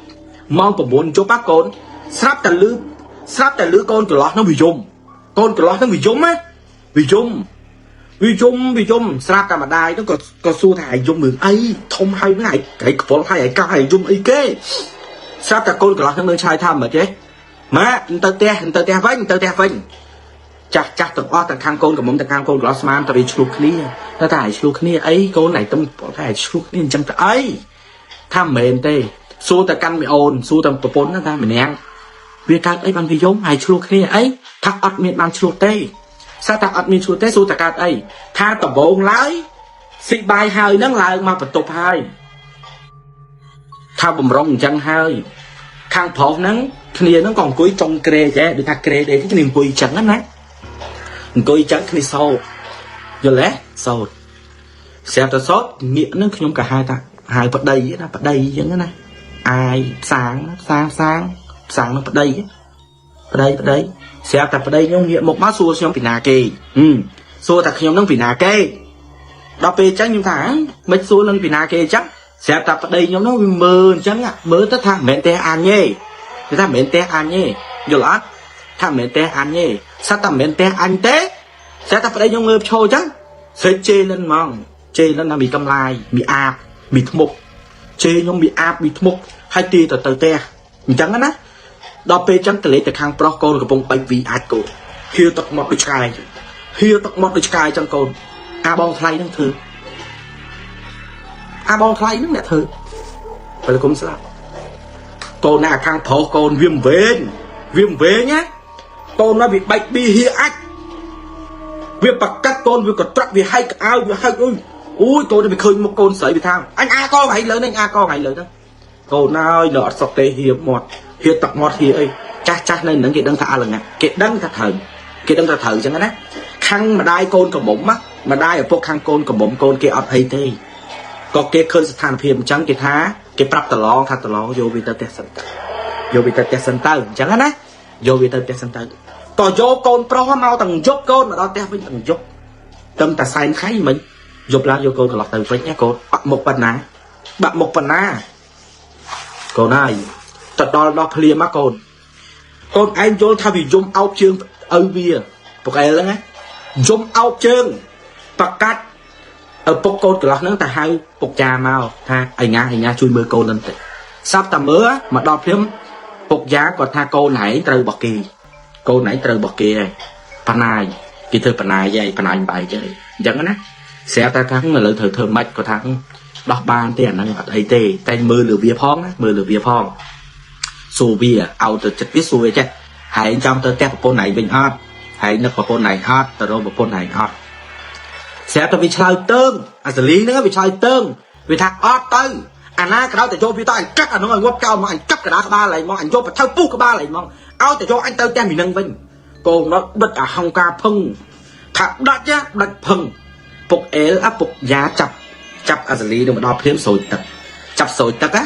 ម៉ោង9យប់ណាកូនស្រាប់តែលឺស្រាប់តែលឺកូនកន្លោះហ្នឹងវាយំកូនកន្លោះហ្នឹងវាយំណាវាយំវាយំវាយំស្រាប់តែម្ដាយហ្នឹងក៏ក៏សួរថាឯងយំរឿងអីធំហើយហ្នឹងឯងឯងខ្វល់ហើយឯងកាឯងយំអីគេស្រាប់តែកូនកន្លោះហ្នឹងនឹងឆ្លើយថាមិនទេម៉ាក់ទៅផ្ទះទៅផ្ទះវិញទៅផ្ទះវិញចាស់ចាស់ទាំងអស់ទាំងខាងកូនកំមុំទាំងខាងកូនកន្លោះស្មានតែវាឆ្លោះគ្នាតែតែឯងឆ្លោះគ្នាអីកូនឯងទំតែឯងឆ្លោះគ្នាអញ្ចឹងទៅអីថាមិនមែនទេសួរតែកាន់មីអូនសួរតែប្រពន្ធណាថាម្នាក់វាកើតអីបានវាយំហើយឆ្លោះគ្នាអីថាអត់មានបានឆ្លោះទេសត្វថាអត់មានឆ្លោះទេសួរតែកើតអីថាដំបងឡើយស៊ីបាយហើយនឹងឡើងមកបន្ទប់ហើយថាបំរុងអញ្ចឹងហើយខាងប្រុសហ្នឹងគ្នាហ្នឹងក៏អង្គុយចុងក្រេចេះដូចថាក្រេដេកគ្នាអង្គុយអញ្ចឹងណាអង្គុយអញ្ចឹងគ្នាសោតយល់ទេសោតស្រាប់តែសោតងាកហ្នឹងខ្ញុំក៏ហៅថាហៅប្តីណាប្តីអញ្ចឹងណាអាយផ្សាងផ្សាងផ្សាងផ្សាងនឹងប្តីប្តីប្តីស្រាប់តែប្តីខ្ញុំងាកមុខមកសួរខ្ញុំពីណាគេសួរតែខ្ញុំនឹងពីណាគេដល់ពេលអញ្ចឹងខ្ញុំថាមិនសួរនឹងពីណាគេអញ្ចឹងស្រាប់តែប្តីខ្ញុំនោះវាមើលអញ្ចឹងមើលទៅថាមិនមែនទេអញទេគេថាមិនមែនទេអញទេយល់អត់ថាមិនមែនទេអញទេសត្វតែមិនមែនទេអញទេស្រាប់តែប្តីខ្ញុំងើបឈរអញ្ចឹងស្រេចជេរលិនហ្មងជេរលិនថាមានកំឡាយមានអាបមានធ្មប់ជេរខ្ញុំមានអាបមានធ្មប់ហើយទីទៅទៅផ្ទះអញ្ចឹងណាដល់ពេលអញ្ចឹងតលេទៅខាងប្រុសកូនកំពុងបែកវីអាចកូនហៀទឹកមកដូចឆ្កែហៀទឹកមកដូចឆ្កែអញ្ចឹងកូនអាបងថ្លៃហ្នឹងធ្វើអាបងថ្លៃហ្នឹងអ្នកធ្វើបើគុំស្លាប់កូនណាខាងប្រុសកូនវាមិនវែងវាមិនវែងណាកូនណាវាបែកប៊ីហៀអាចវាប្រកាត់កូនវាក៏ត្រាក់វាហែកក្អៅវាហែកអុយអូយកូនវាឃើញមុខកូនស្រីវាថាអញអាកថ្ងៃលើនេះអាកថ្ងៃលើហ្នឹងកូនហើយនៅអត់សុកទេហៀមាត់ហៀទឹកមាត់ហៀអីចាស់ចាស់នៅនឹងគេដឹងថាអលងាគេដឹងថាត្រូវគេដឹងថាត្រូវអញ្ចឹងណាខាងម្ដាយកូនកំមុំម្ដាយឪពុកខាងកូនកំមុំកូនគេអត់អីទេក៏គេឃើញស្ថានភាពអញ្ចឹងគេថាគេប្រាប់តឡងថាតឡងយកវាទៅផ្ទះសិនទៅយកវាទៅផ្ទះសិនទៅអញ្ចឹងណាយកវាទៅផ្ទះសិនទៅក៏យកកូនប្រុសមកទាំងយប់កូនមកដល់ផ្ទះវិញទាំងយប់ត្រឹមតែសែនខៃមិញយប់ឡើងយកកូនកន្លោះទៅវិញណាកូនបាក់មុខប៉ុណ្ណាបាក់មុខប៉ុណ្ណាកូនហើយទៅដល់ដល់ភ្លាមមកកូនកូនឯងយល់ថាវាយំអោបជើងឪវាពុកអែលហ្នឹងណាយំអោបជើងប្រកាច់ឪពុកកូនកន្លោះហ្នឹងទៅហៅពុកចាមកថាអញ្ញាអញ្ញាជួយមើលកូនហ្នឹងតិចសាប់តែមើលមកដល់ភ្លាមពុកយ៉ាគាត់ថាកូនឯងត្រូវរបស់គេកូនឯងត្រូវរបស់គេហើយបណាយគេធ្វើបណាយហើយបណាយបែកហើយអញ្ចឹងណាស្រាប់តែថាឥឡូវត្រូវធ្វើម៉េចគាត់ថាដោះបានទេអាហ្នឹងអត់អីទេតែមើលលើវាផងណាមើលលើវាផងសួរវាឲ្យទៅចិត្តវាសួរវាចេះហើយចង់ទៅផ្ទះប្រពន្ធឯងវិញអត់ហើយនឹកប្រពន្ធឯងអត់ទៅរកប្រពន្ធឯងអត់ស្រាប់តែវាឆ្លើយតើងអាសលីហ្នឹងវាឆ្លើយតើងវាថាអត់ទៅអាណាក្រោយទៅចូលវាទៅអញកាត់អានោះឲ្យងាប់កោមកអញកាត់កដាក្បាលឯងមកអញយកបថៅពុះក្បាលឯងមកឲ្យទៅយកអញទៅផ្ទះមីនឹងវិញកូននោះដិតអាហង្ការភឹងថាដាច់ដាច់ភឹងពុកអែលអាពុកយ៉ាចាប់ចាប់អាសលីនឹងមកដល់ភ្លាមសូចទឹកចាប់សូចទឹកណា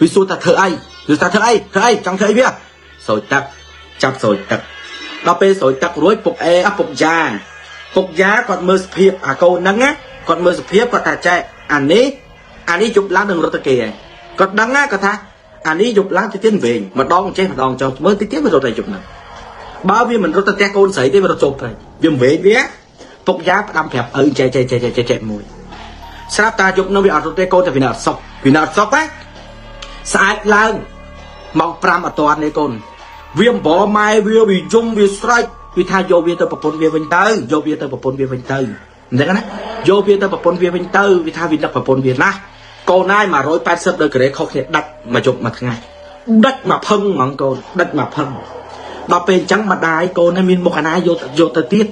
វាសួរថាធ្វើអីវាថាធ្វើអីធ្វើអីចង់ធ្វើអីវាសូចទឹកចាប់សូចទឹកដល់ពេលសូចទឹករួចពុកអែអាពុកយ៉ាពុកយ៉ាគាត់មើលសភាពអាកូនហ្នឹងណាគាត់មើលសភាពគាត់ថាចែអានេះអានេះយប់ឡើងនឹងរត់ទៅគេហើយគាត់ដឹងណាគាត់ថាអានេះយប់ឡើងទៅទៀតវិញម្ដងចេះម្ដងចុះមើលតិចទៀតវារត់ទៅយប់ហ្នឹងបើវាមិនរត់ទៅផ្ទះកូនស្រីទេវារត់ចូលព្រៃវាមិនវិញវាពុកយ៉ាផ្ដាំប្រាប់ឪចែចែចែចែចែមួយ ស្រាប់តាយប់នោះវាអត់រត់ទេកូនតែវានៅអត់សុកវានៅអត់សុកណាស្អាតឡើងម៉ោង5អត់ទាន់ទេកូនវាអំបម៉ែវាវាយំវាស្រែកវាថាយកវាទៅប្រពន្ធវាវិញទៅយកវាទៅប្រពន្ធវាវិញទៅអញ្ចឹងណាយកវាទៅប្រពន្ធវាវិញទៅវាថាវានឹកប្រពន្ធវាណាស់កូនណាយ180ដឺក្រេខុសគ្នាដាច់មួយយប់មួយថ្ងៃដាច់មកផឹងហ្មងកូនដាច់មកផឹងដល់ពេលអញ្ចឹងម្ដាយកូននេះមានមុខអាណាយកយកទៅទៀត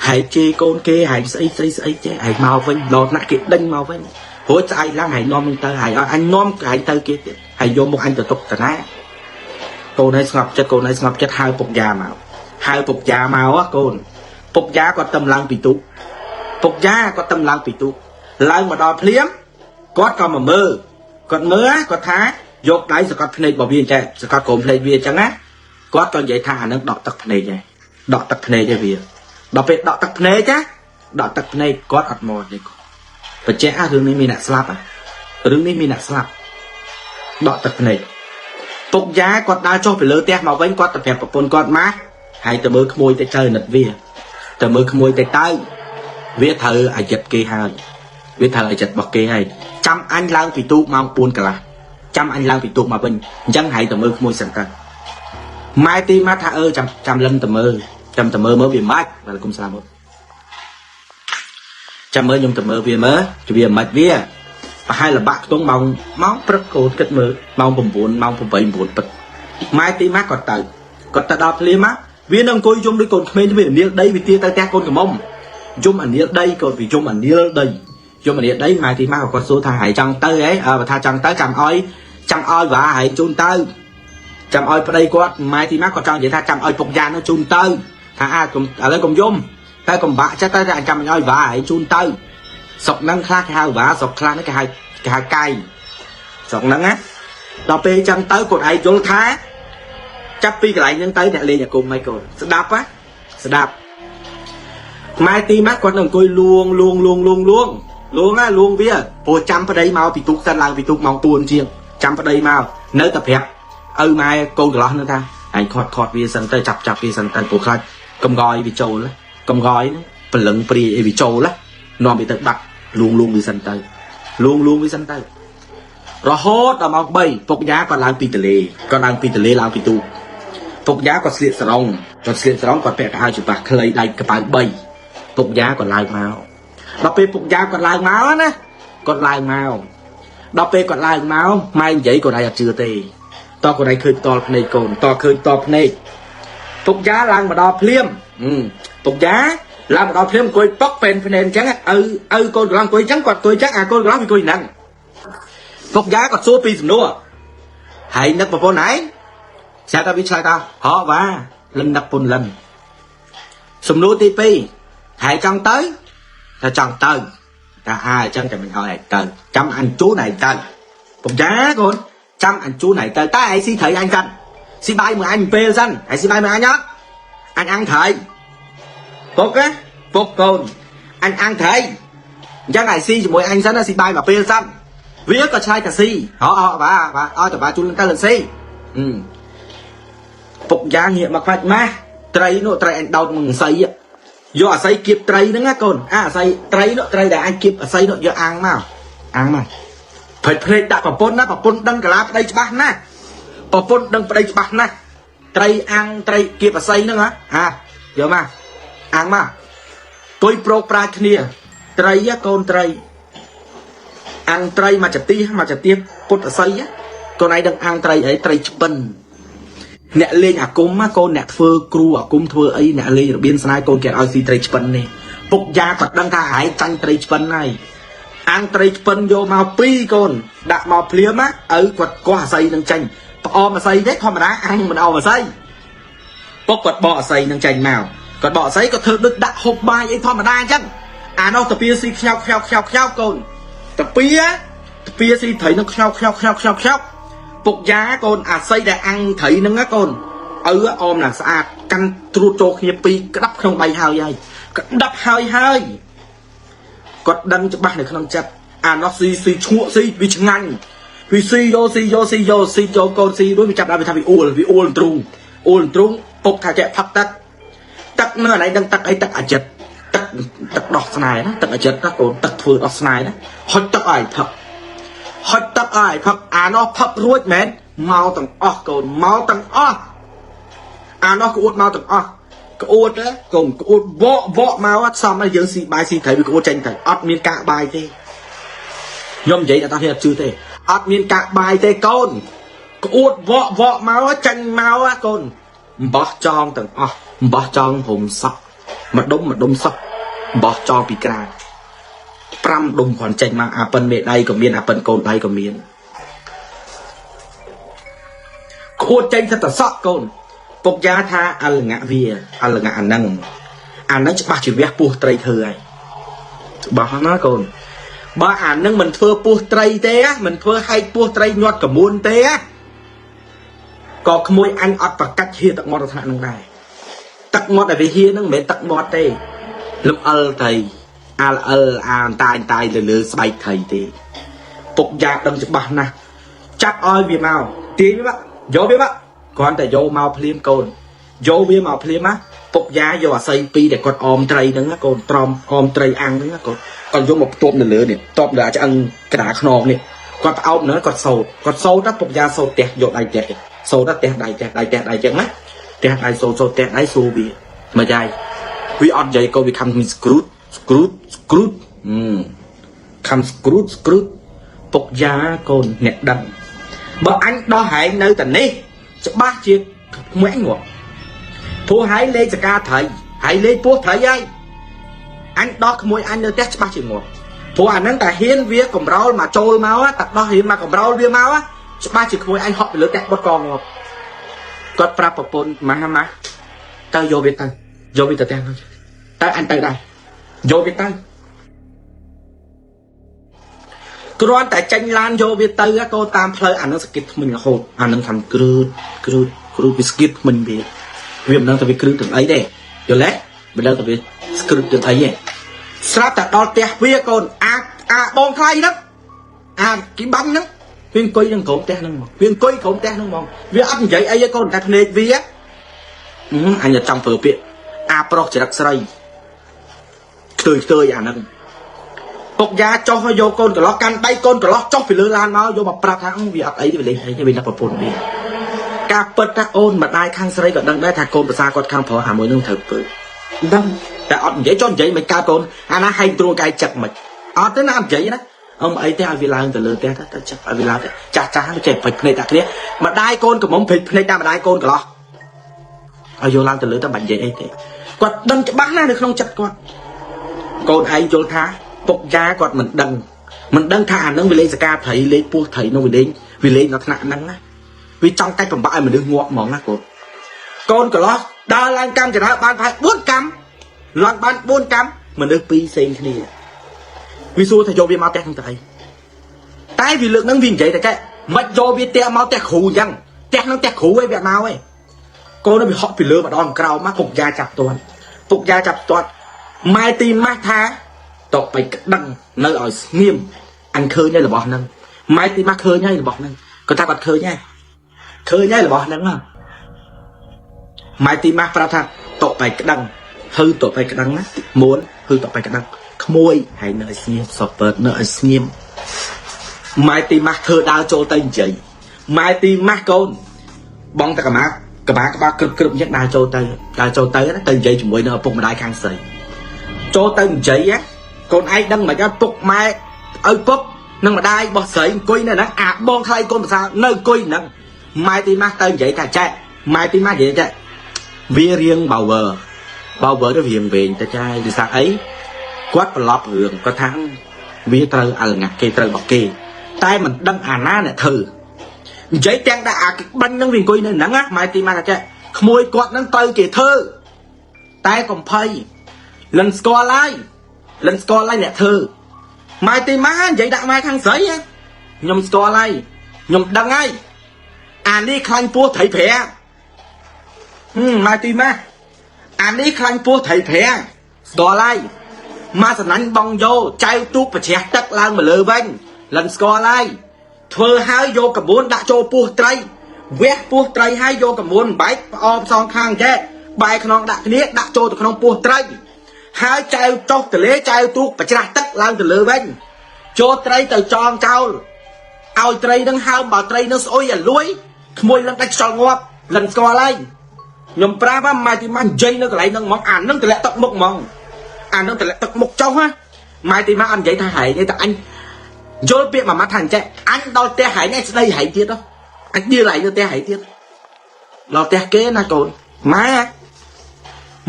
ហើយជេរកូនគេហើយស្អីស្អីស្អីចេះហើយមកវិញដល់ថ្នាក់គេដេញមកវិញរួចស្អែកឡើងហើយនាំនឹងទៅហើយឲ្យអញនាំហើយទៅគេទៀតហើយយកមុខអញទៅទុកតាណាកូនឲ្យស្ងប់ចិត្តកូនឲ្យស្ងប់ចិត្តហៅពុកយ៉ាមកហៅពុកយ៉ាមកហ៎កូនពុកយ៉ាគាត់តំឡើងពីទូកពុកយ៉ាគាត់តំឡើងពីទូកឡើងមកដល់ភ្លាមគាត់ក៏មកមើលគាត់មើលគាត់ថាយកដៃសកត់ភ្នែករបស់វាចេះសកត់ក្រុមភ្នែកវាអញ្ចឹងណាគាត់ក៏និយាយថាអានឹងដកទឹកភ្នែកហើយដកទឹកភ្នែកហើយវាដល់ពេលដកទឹកភ្នែកណាដកទឹកភ្នែកគាត់អត់មកទេគាត់បញ្ជាក់រឿងនេះមានអ្នកស្លាប់រឿងនេះមានអ្នកស្លាប់ដកទឹកភ្នែកពុកយ៉ាគាត់ដើរចុះពីលើផ្ទះមកវិញគាត់ទៅប្រាប់ប្រពន្ធគាត់មកហើយទៅមើលក្មួយទៅទៅនិតវាទៅមើលក្មួយទៅទៅវាត្រូវអាយុគេហើយវាត្រូវអាយុរបស់គេហើយចាំអញឡើងពីទូកម៉ោង4កន្លះចាំអញឡើងពីទូកមកវិញអញ្ចឹងហើយទៅមើលក្មួយសិនទៅម៉ែទីមកថាអឺចាំចាំលិនទៅមើលចាំទៅមើលមើលវាម៉េចបាទគុំស្លាប់មកចាំមើលខ្ញុំទៅមើលវាមើលវាម៉េចវាប្រហែលលបាក់ខ្ទង់ម៉ោងម៉ោងព្រឹកកូនគិតមើលម៉ោង9ម៉ោង8 9ព្រឹកម៉ែទីមកគាត់ទៅគាត់ទៅដល់ភ្លាមមកវានឹងអង្គុយយំដូចកូនក្មេងវានាលដីវាទាទៅផ្ទះកូនក្រមុំយំអានាលដីកូនវាយំអានាលដីយំអានាលដីម៉ែទីមកគាត់សួរថាហើយចង់ទៅហីអើបើថាចង់ទៅចាំឲ្យចាំឲ្យវ៉ាហើយជូនទៅចាំឲ្យប្តីគាត់ម៉ែទីមកគាត់ចង់និយាយថាចាំឲ្យពុកយ៉ានោះជូនទៅថាអាកុំឥឡូវកុំយំតែកុំបាក់ចិត្តតែចាំឲ្យវ៉ាហើយជូនទៅស្រុកហ្នឹងខ្លះគេហៅវ៉ាស្រុកខ្លះហ្នឹងគេហៅគេហៅកៃស្រុកហ្នឹងណាដល់ពេលចឹងទៅគាត់ឯងយល់ថាចាប់ពីកន្លែងហ្នឹងទៅអ្នកលេងអាគមហើយកូនស្ដាប់ណាស្ដាប់ម៉ែទីម៉ាក់គាត់នឹងអង្គុយលួងលួងលួងលួងលួងលួងណាលួងវាព្រោះចាំប្តីមកពីទូកសិនឡើងពីទូកម៉ោង4ជាងចាំប្តីមកនៅតែប្រាប់ឪម៉ែកូនកន្លោះហ្នឹងថាឯងខាត់ខាត់វាសិនទៅចាប់ចាប់វាសិនទៅព្រោះខ្លាចកំងយវាចូលកំងយហ្នឹងព្រលឹងព្រាយអីវាចូលណានាំវាទៅបាត់លួងលួងវាសិនទៅលួងលួងវាសិនទៅរហូតដល់ម៉ោង3ពុកយ៉ាគាត់ឡើងពីទលេគាត់ឡើងពីទលេឡើងពីទូកពុកយ៉ាគាត់ស្លៀកសរងគាត់ស្លៀកសរងគាត់ពាក់កៅអៅច្បាស់ខ្លីដៃកប៉ៅ3ពុកយ៉ាគាត់ឡើងមកដល់ពេលពុកយ៉ាគាត់ឡើងមកណាគាត់ឡើងមកដល់ពេលគាត់ឡើងមកម៉ែនិយាយគាត់ឯងអត់ជឿទេតគាត់ឯងឃើញតលភ្នែកកូនតឃើញតភ្នែកពុកយ៉ាឡើងមកដល់ភ្លាមពុកយ៉ាឡើងមកដល់ភ្លាមអង្គុយប៉ុកពេនភ្នែកអញ្ចឹងឪឪកូនកន្លងអង្គុយអញ្ចឹងគាត់អង្គុយអញ្ចឹងអាកូនកន្លងវាអង្គុយហ្នឹងពុកយ៉ាគាត់សួរពីសំណួរហើយនឹកប្រពន្ធឯងស្រាប់តែវាឆ្លើយថាហ៎វ៉ាលិននឹកពុនលិនសំណួរទី2ហើយចង់ទៅថាចង់ទៅថាអាអញ្ចឹងតែមិនឲ្យឯងទៅចាំអញជូនឯងទៅពុកយ៉ាកូនចាំអញជូនឯងទៅតែឯងស៊ីត្រីអញសិនស៊ីបាយមួយអញពេលសិនឯងស៊ីបាយមួយអញអត់អញអាំងត្រីពុកណាពុកកូនអញអាំងត្រីអញ្ចឹងឯងស៊ីជាមួយអញសិនស៊ីបាយមួយពេលសិនវាក៏ឆ្លើយថាស៊ីហ៎អវ៉ាវ៉ាឲ្យតបាជូនទៅលិនស៊ីពុកយ៉ាងាកមកខ្វាច់ម៉ាស់ត្រីនោះត្រីអញដោតមកស័យយកអាស័យគៀបត្រីហ្នឹងណាកូនអាអាស័យត្រីនោះត្រីដែលអញគៀបអាស័យនោះយកអាំងមកអាំងមកភ្លេចភ្លេចដាក់ប្រពន្ធណាប្រពន្ធដឹងកាឡាប្តីច្បាស់ណាស់ប្រពន្ធដឹងប្តីច្បាស់ណាស់ត្រីអាំងត្រីគៀបអាស័យហ្នឹងហ៎អាយកមកអាំងមកគុយប្រោកប្រាជ្ញគ្នាត្រីកូនត្រីអាំងត្រីមកចទីមកចទីពុតអាស័យកូនឯងដឹងអាំងត្រីអីត្រីឆ្ពិនអ្នកលេងអាគមកូនអ្នកធ្វើគ្រូអាគមធ្វើអីអ្នកលេងរបៀនស្នេហ៍កូនគេឲ្យស៊ីត្រីឆ្ពិននេះពុកយ៉ាគាត់ដឹងថាឯងចាញ់ត្រីឆ្ពិនហើយអាំងត្រីឆ្ពិនយកមកពីរកូនដាក់មកភ្លាមណាឪគាត់កោះអាស័យនឹងចាញ់ផ្អមអាស័យទេធម្មតាអាំងមិនអមអាស័យពុកគាត់បកអាស័យនឹងចាញ់មកគាត់បកអាស័យគាត់ធ្វើដូចដាក់ហូបបាយអីធម្មតាអញ្ចឹងអានោះតាពីស៊ីខ្ញោកខ្ញោកខ្ញោកខ្ញោកកូនតាពីតាពីស៊ីត្រីនឹងខ្ញោកខ្ញោកខ្ញោកខ្ញោកខ្ញោកពុកយ៉ាកូនអាស័យដែលអាំងត្រីនឹងណាកូនឪអមឡើងស្អាតកាន់ត្រួតចូលគ្នាពីរក្តាប់ក្នុងដៃហើយហើយក្តាប់ហើយហើយគាត់ដឹងច្បាស់នៅក្នុងចិត្តអានោះស៊ីស៊ីឈ្ងក់ស៊ីវាឆ្ងាញ់វាស៊ីយកស៊ីយកស៊ីយកស៊ីយកកូនស៊ីរួចវាចាប់ដល់វាថាវាអួលវាអួលទ្រូងអួលទ្រូងពុកថាចេះផឹកទឹកទឹកនៅអានេះដឹងទឹកអីទឹកអាចិត ទឹកទឹកដោះស្នេហ៍ណាទឹកអាចិតណាកូនទឹកធ្វើដោះស្នេហ៍ណាហុចទឹកឲ្យផឹកហុចទឹកឲ្យផឹកអានោះផឹករួចមែនមកទាំងអស់កូនមកទាំងអស់អានោះក្អួតមកទាំងអស់ក្អួតណាកូនក្អួតវក់វក់មកអត់សមឲ្យយើងស៊ីបាយស៊ីត្រីវាក្អួតចេញទៅអត់មានកាកបាយទេខ្ញុំនិយាយដល់គ្នាអត់ជឿទេអត់មានកាកបាយទេកូនក្អួតវក់វក់មកចេញមកកូនអំបោះចងទាំងអស់អំបោះចងហុំសក់មួយដុំមួយដុំសក់អំបោះចងពីក្រៅ5ដុំគ្រាន់ចេញមកអាប៉ិនមេដៃក៏មានអាប៉ិនកូនដៃក៏មានក្អួតចេញសិតតែសក់កូនពុកយ៉ាថាអលងៈវាអលងៈអាហ្នឹងអាហ្នឹងច្បាស់ជាវះពោះត្រីធ្វើហើយច្បាស់ណាកូនបើអាហ្នឹងមិនធ្វើពោះត្រីទេមិនធ្វើហែកពោះត្រីញាត់កមួនទេក៏ក្មួយអញអត់ប្រកាច់ហៀទឹកមាត់ដល់ថ្នាក់ហ្នឹងដែរទឹកមាត់ដែលវាហៀហ្នឹងមិនមែនទឹកមាត់ទេលំអិលត្រីអាលអិលអាអន្តាយតាយលើលើស្បែកត្រីទេពុកយ៉ាដឹងច្បាស់ណាស់ចាប់ឲ្យវាមកទាញវាមកយកវាមកគ្រាន់តែយកមកភ្លាមកូនយកវាមកភ្លាមណាពុកយ៉ាយកអាស័យពីរដែលគាត់អមត្រីហ្នឹងណាកូនត្រមអមត្រីអាំងហ្នឹងណាកូនគាត់យកមកផ្ទាប់នៅលើនេះផ្ទាប់លើអាចឆ្អឹងក្តារខ្នងនេះគាត់ផ្អោបហ្នឹងគាត់សោតគាត់សោតណាពុកយ៉ាសោតផ្ទះយកដៃផ្ទះសោតណាផ្ទះដៃផ្ទះដៃផ្ទះដៃចឹងណាផ្ទះដៃសោតសោតផ្ទះដៃសួរវាមកយាយវាអត់និយាយកូនវាខំស្គ្រូតស្គ្រូតស្គ្រូតខំស្គ្រូតស្គ្រូតពុកយ៉ាកូនអ្នកដឹងបើអញដោះហែងនៅតែនេះច្បាស់ជាមួយអញងាប់ព្រោះហែងលេងសកាត្រីហែងលេងពោះត្រីហើយអញដោះក្មួយអញនៅផ្ទះច្បាស់ជាងាប់ព្រោះអាហ្នឹងតែហ៊ានវាកំរោលមកចូលមកតែដោះហ៊ានមកកំរោលវាមកច្បាស់ជាក្មួយអញហក់ពីលើផ្ទះបុតកងាប់គាត់ប្រាប់ប្រពន្ធម៉ាម៉ាទៅយកវាទៅយកវាទៅផ្ទះនោះទៅអញទៅដែរយកវាទៅគ្រាន់តែចេញឡានយកវាទៅកូនតាមផ្លូវអានឹងសគិតថ្មិញរហូតអានឹងធ្វើគ្រូតគ្រូតគ្រូតវាស្គៀតថ្មិញវាវាមិនដឹងថាវាគ្រូតទាំងអីទេយល់ទេមិនដឹងថាវាស្គ្រូតទាំងអីទេស្រាប់តែដល់ផ្ទះវាកូនអាអាបងថ្លៃហ្នឹងអាគីបាញ់ហ្នឹងវាអង្គុយនឹងក្រុមផ្ទះហ្នឹងមកវាអង្គុយក្រុមផ្ទះហ្នឹងមកវាអត់និយាយអីទេកូនតែភ្នែកវាអញចង់ប្រើពាក្យអាប្រុសចរិតស្រីខ្ទើយខ្ទើយអាហ្នឹងពុកយ៉ាចុះយកកូនកន្លោះកាន់ដៃកូនកន្លោះចុះពីលើឡានមកយកមកប្រាប់ថាវាអត់អីទេវាលេងអីទេវានៅប្រពន្ធវាការពិតថាអូនម្ដាយខាងស្រីក៏ដឹងដែរថាកូនប្រសាគាត់ខាងប្រុសអាមួយនឹងត្រូវធ្វើដឹងតែអត់និយាយចុះនិយាយមិនកើតកូនអាណាហែងត្រួងកាយចឹកមិនអត់ទេណាអត់និយាយណាអ៊ំអីទេឲ្យវាឡើងទៅលើផ្ទះទៅចាប់ឲ្យវាឡើងទៅចាស់ចាស់វាចេះព្រិចភ្នែកដាក់គ្នាម្ដាយកូនកំមុំព្រិចភ្នែកដាក់ម្ដាយកូនកន្លោះឲ្យយកឡើងទៅលើទៅបាច់និយាយអីទេគាត់ដឹងច្បាស់ណាស់នៅក្នុងចិត្តគាត់កូនឯងយល់ថាពុកយ៉ាគាត់មិនដឹងមិនដឹងថាអានឹងវាលេងសកាត្រីលេងពោះត្រីនោះវាលេងវាលេងដល់ថ្នាក់ហ្នឹងណាវាចង់កាច់បំបាក់ឲ្យមនុស្សងាប់ហ្មងណាកូនកូនកន្លោះដើរឡើងកម្មចរាបានប្រហែល4កម្មឡើងបាន4កម្មមនុស្សពីរផ្សេងគ្នាវាសួរថាយកវាមកផ្ទះហ្នឹងទៅអីតែវាលើកហ្នឹងវានិយាយតែកែមិនយកវាផ្ទះមកផ្ទះគ្រូអញ្ចឹងផ្ទះហ្នឹងផ្ទះគ្រូឯងវាមកឯងកូនវាហក់ពីលើមកដល់ក្រោមមកពុកយ៉ាចាប់ទាន់ពុកយ៉ាចាប់ទាន់ម៉ែទីម៉ាស់ថាតបไปក្តឹងនៅឲ្យស្ងៀមអញឃើញហើយរបស់ហ្នឹងម៉ែទីម៉ាស់ឃើញហើយរបស់ហ្នឹងគាត់ថាគាត់ឃើញហើយឃើញហើយរបស់ហ្នឹងម៉ែទីម៉ាស់ប្រាប់ថាតបไปក្តឹងហឺតបไปក្តឹងណាមួនហឺតបไปក្តឹងក្មួយហើយនៅឲ្យស្ងៀមសពើនៅឲ្យស្ងៀមម៉ែទីម៉ាស់ធ្វើដើរចូលទៅនិយាយម៉ែទីម៉ាស់កូនបងតកម៉ាក្បាលក្បាលក្រឹបក្រឹបអញ្ចឹងដើរចូលទៅដើរចូលទៅទៅនិយាយជាមួយនឹងឪពុកម្ដាយខាងស្រីចូលទៅនិយាយណាកូនឯងដឹងមិនអត់ពុកម៉ែឪពុកនិងម្ដាយរបស់ស្រីអង្គុយនៅហ្នឹងអាបងថ្លៃកូនភាសានៅអង្គុយហ្នឹងម៉ែទីម៉ាស់ទៅនិយាយថាចែម៉ែទីម៉ាស់និយាយចែវារៀង power power ទៅរៀងវែងទៅចាយដោយសារអីគាត់ប្រឡប់រឿងគាត់ថាវាត្រូវអលងាស់គេត្រូវរបស់គេតែមិនដឹងអាណាអ្នកធ្វើនិយាយទាំងដាក់អាបាញ់ហ្នឹងវាអង្គុយនៅហ្នឹងណាម៉ែទីម៉ាស់ថាចែក្មួយគាត់ហ្នឹងត្រូវគេធ្វើតែកំភៃលិនស្គាល់ហើយលិនស្គាល់ហើយអ្នកធ្វើម៉ែទីម៉ាស់និយាយដាក់ម៉ែខាងស្រីខ្ញុំស្គាល់ហើយខ្ញុំដឹងហើយអានេះខ្លាញ់ពោះត្រីប្រាម៉ែទីម៉ាស់អានេះខ្លាញ់ពោះត្រីប្រាស្គាល់ហើយម៉ាសណាញ់បងយោចៅទូកប្រជ្រះទឹកឡើងមកលើវិញលិនស្គាល់ហើយធ្វើហើយយកកមួនដាក់ចូលពោះត្រីវះពោះត្រីហើយយកកមួនបែកផ្អមសងខាងចែបែកខ្នងដាក់គ្នាដាក់ចូលទៅក្នុងពោះត្រី ហើយចែវចុះទលេចែវទូកបច្រាស់ទឹកឡើងទៅលើវិញចូលត្រីទៅចងចោលឲ្យត្រីនឹងហើមបើត្រីនឹងស្អុយឲ្យលួយក្មួយលឹងដាច់ខ្យល់ងាប់លិនស្គាល់ហើយខ្ញុំប្រាប់ថាម៉ែទីម៉ានិយាយនៅកន្លែងហ្នឹងហ្មងអានឹងតម្លាក់ទឹកមុខហ្មងអានឹងតម្លាក់ទឹកមុខចុះណាម៉ែទីម៉ាអត់និយាយថាហែងទេតែអញយល់ពាក្យមួយម៉ាត់ថាអញ្ចេះអញដល់ផ្ទះហែងឯងស្ដីហែងទៀតអញដៀលហែងទៅផ្ទះហែងទៀតដល់ផ្ទះគេណាកូនម៉ែ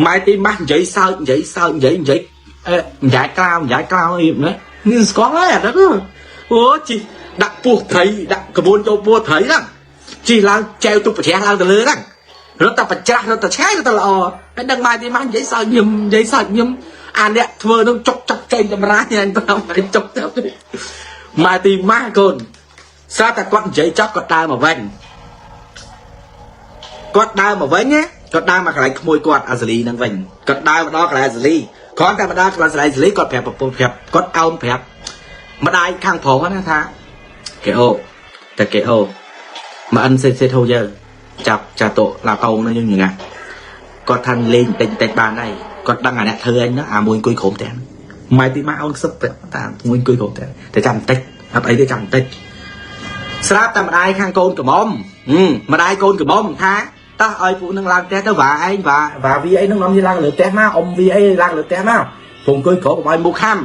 ម៉ែទីម៉ានិយាយសើចនិយាយសើចនិយាយនិយាយអេនិយាយក្រៅនិយាយក្រៅអីណានេះស្គាល់ហើយអាហ្នឹងអូជីដាក់ពោះត្រីដាក់ក្បួនចូលពោះត្រីហ្នឹងជីឡើងចែវទុកប្រច្រាស់ឡើងទៅលើហ្នឹងរត់តែប្រច្រាស់រត់តែឆ្ងាយរត់តែល្អហើយដឹងម៉ែទីម៉ានិយាយសើចញឹមនិយាយសើចញឹមអាអ្នកធ្វើនឹងចុកចុកចេញតម្រាញអញប្រាប់ឲ្យចុកចុកម៉ែទីម៉ាកូនស្រាប់តែគាត់និយាយចប់គាត់ដើរមកវិញគាត់ដើរមកវិញណាគាត់ដើរមកកន្លែងក្មួយគាត់អាសាលីហ្នឹងវិញគាត់ដើរមកដល់កន្លែងអាសាលីគ្រាន់តែមកដល់កន្លែងអាសាលីគាត់ប្រាប់ប្រពន្ធប្រាប់គាត់អោនប្រាប់ម្ដាយខាងប្រុសណាថាគេអូតែគេអូមកអិនសេសេធូយើចាប់ចាតោឡាតោងនោះយើងញ៉ាគាត់ថាលេងតិចតិចបានហើយគាត់ដឹងអាអ្នកធ្វើអញណាអាមួយអង្គុយក្រុមផ្ទះម៉ែទីម៉ាអូនខ្សឹបប្រាប់តាមមួយអង្គុយក្រុមផ្ទះតែចាំបន្តិចអត់អីទេចាំបន្តិចស្រាប់តែម្ដាយខាងកូនក្រមុំម្ដាយកូនក្រមុំថាតោះឲ្យពួកនឹងឡើងផ្ទះទៅវ៉ាឯងវ៉ាវ៉ាវាអីនឹងនាំវាឡើងលើផ្ទះមកអ៊ំវាអីឡើងលើផ្ទះមកព្រោះអង្គុយក្រោកុំឲ្យមុខខំ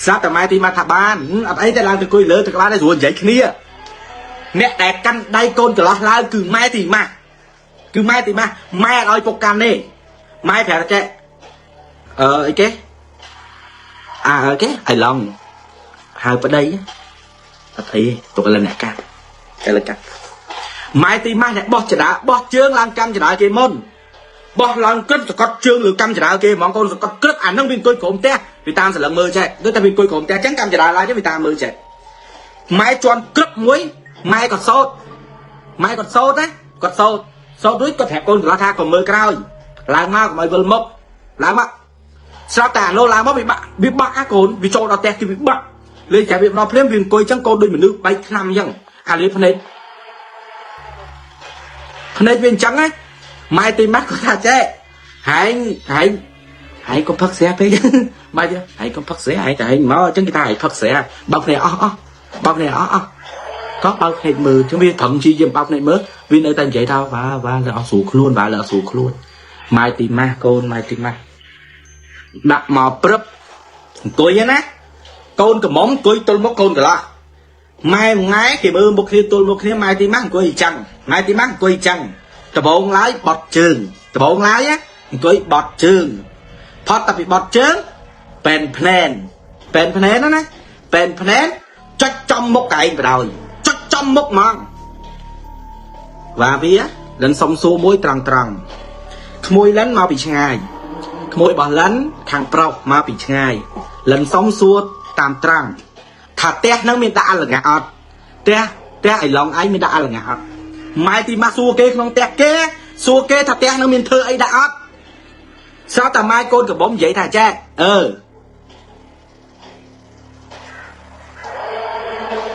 ស្រាប់តែម៉ែទីម៉ាថាបានអត់អីទេឡើងទៅអង្គុយលើទៅក្បាលនេះស្រួលនិយាយគ្នាអ្នកដែលកាន់ដៃកូនកន្លោះឡើងគឺម៉ែទីម៉ាគឺម៉ែទីម៉ាម៉ែអត់ឲ្យពុកកាន់ទេម៉ែប្រាប់ចេះអឺអីគេអាអីគេឲ្យឡងហៅប្តីអត់អីទុកឲ្យអ្នកកាន់តែលើកាន់ម៉ែទីម៉ាអ្នកបោះចដាបោះជើងឡើងកាន់ចដាគេមុនបោះឡើងក្រឹបសកត់ជើងលើកម្មចដាគេហ្មងកូនសកត់ក្រឹបអានឹងវាអង្គុយក្រុមផ្ទះវាតាមសន្លឹងមើលចេះដូចតែវាអង្គុយក្រុមផ្ទះអញ្ចឹងកម្មចដាឡើងវាតាមមើលចេះម៉ែជន់ក្រឹបមួយម៉ែក៏សោតម៉ែក៏សោតណាគាត់សោតសោតរួចគាត់ប្រាប់កូនកន្លោះថាកុំមើលក្រោយឡើងមកកុំឲ្យវិលមុខឡើងមកស្រាប់តែអានោះឡើងមកវាបាក់វាបាក់អាកូនវាចូលដល់ផ្ទះគឺវាបាក់លេងតែវាដល់ភ្លាមវាអង្គុយអញ្ចឹងកូនដូចមនុស្សបែកឆ្នាំអញ្ចឹងអាលាភ្នែកភ្នែកវាអញ្ចឹងណាម៉ែទីម៉ាក់គាត់ថាចេះហែងហែងហែងកុំផឹកស្រាពេកម៉ែទីហែងកុំផឹកស្រាហែងតែហែងមកអញ្ចឹងគេថាហែងផឹកស្រាបើកភ្នែកអស់អស់បើកភ្នែកអស់អស់ក៏បើកភ្នែកមើលចឹងវាប្រឹងជាយាមបើកភ្នែកមើលវានៅតែនិយាយថាវ៉ាវ៉ាលើអស់ស្រួលខ្លួនវ៉ាលើអស់ស្រួលខ្លួនម៉ែទីម៉ាស់កូនម៉ែទីម៉ាស់ដាក់មកព្រឹបអង្គុយណាកូនកំមុំអង្គុយទល់មុខកូនកន្លោះម៉ែមួយថ្ងៃគេមើលមុខគ្នាទល់មុខគ្នាម៉ែទីម៉ាស់អង្គុយអញ្ចឹងម៉ែទីម៉ាស់អង្គុយអញ្ចឹងដបងឡើយបត់ជើងដបងឡើយអង្គុយបត់ជើងផត់តែពីបត់ជើងប៉ែនភ្នែនប៉ែនភ្នែនណាប៉ែនភ្នែនចុចចំមុខឯងបដ ாய் ចុចចំមុខហ្មងវ៉ាវាលិនសុំសួរមួយត្រង់ត្រង់ក្មួយលិនមកពីឆ្ងាយក្មួយរបស់លិនខាងប្រុសមកពីឆ្ងាយលិនសុំសួរតាមត្រង់ថាផ្ទះហ្នឹងមានដាក់អលង្កាអត់ផ្ទះផ្ទះឲ្យឡងឯងមានដាក់អលង្កាអត់ម៉ែទីម៉ាស់សួរគេក្នុងផ្ទះគេសួរគេថាផ្ទះហ្នឹងមានធ្វើអីដាក់អត់ស្រាប់តែម៉ែកូនកបំនិយាយថាចែអឺ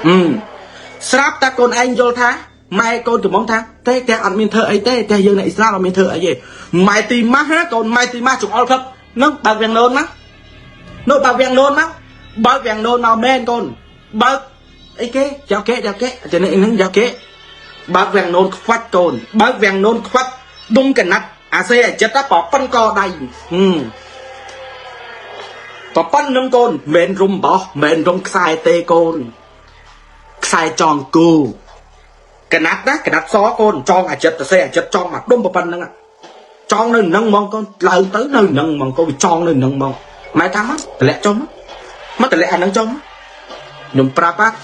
អឺស្រាប់តែកូនឯងយល់ថាម៉ែកូនកំងថាទេផ្ទះអត់មានធ្វើអីទេផ្ទះយើងនៅអ៊ីស្រាអែលអត់មានធ្វើអីទេម៉ែទីម៉ាស់ណាកូនម៉ែទីម៉ាស់ចង្អុលផឹកនឹងបើកវាំងនោនមកនោះបើកវាំងនោនមកបើកវាំងនោនមកមែនកូនបើកអីគេចៅគេចៅគេចំណេះហ្នឹងចៅគេបើកវាំងនោនខ្វាច់កូនបើកវាំងនោនខ្វាច់ដុំកណាត់អាសេអាចិត្តប៉ប៉ុនកដៃហឹមប៉ប៉ុននឹងកូនមិនរុំបោះមិនរុំខ្សែទេកូនខ្សែចងគូកណាត់ណាកណាត់សកូនចងអាចិត្តទៅសេអាចិត្តចងមកដុំប៉ុណ្្នឹងចងនៅនឹងហ្មងកូនឡើងទៅនៅនឹងហ្មងកូនវាចងនៅនឹងហ្មងម៉ែថាមកតម្លាក់ចុះមកតម្លាក់អានឹងចុះខ្ញុំប្រាប់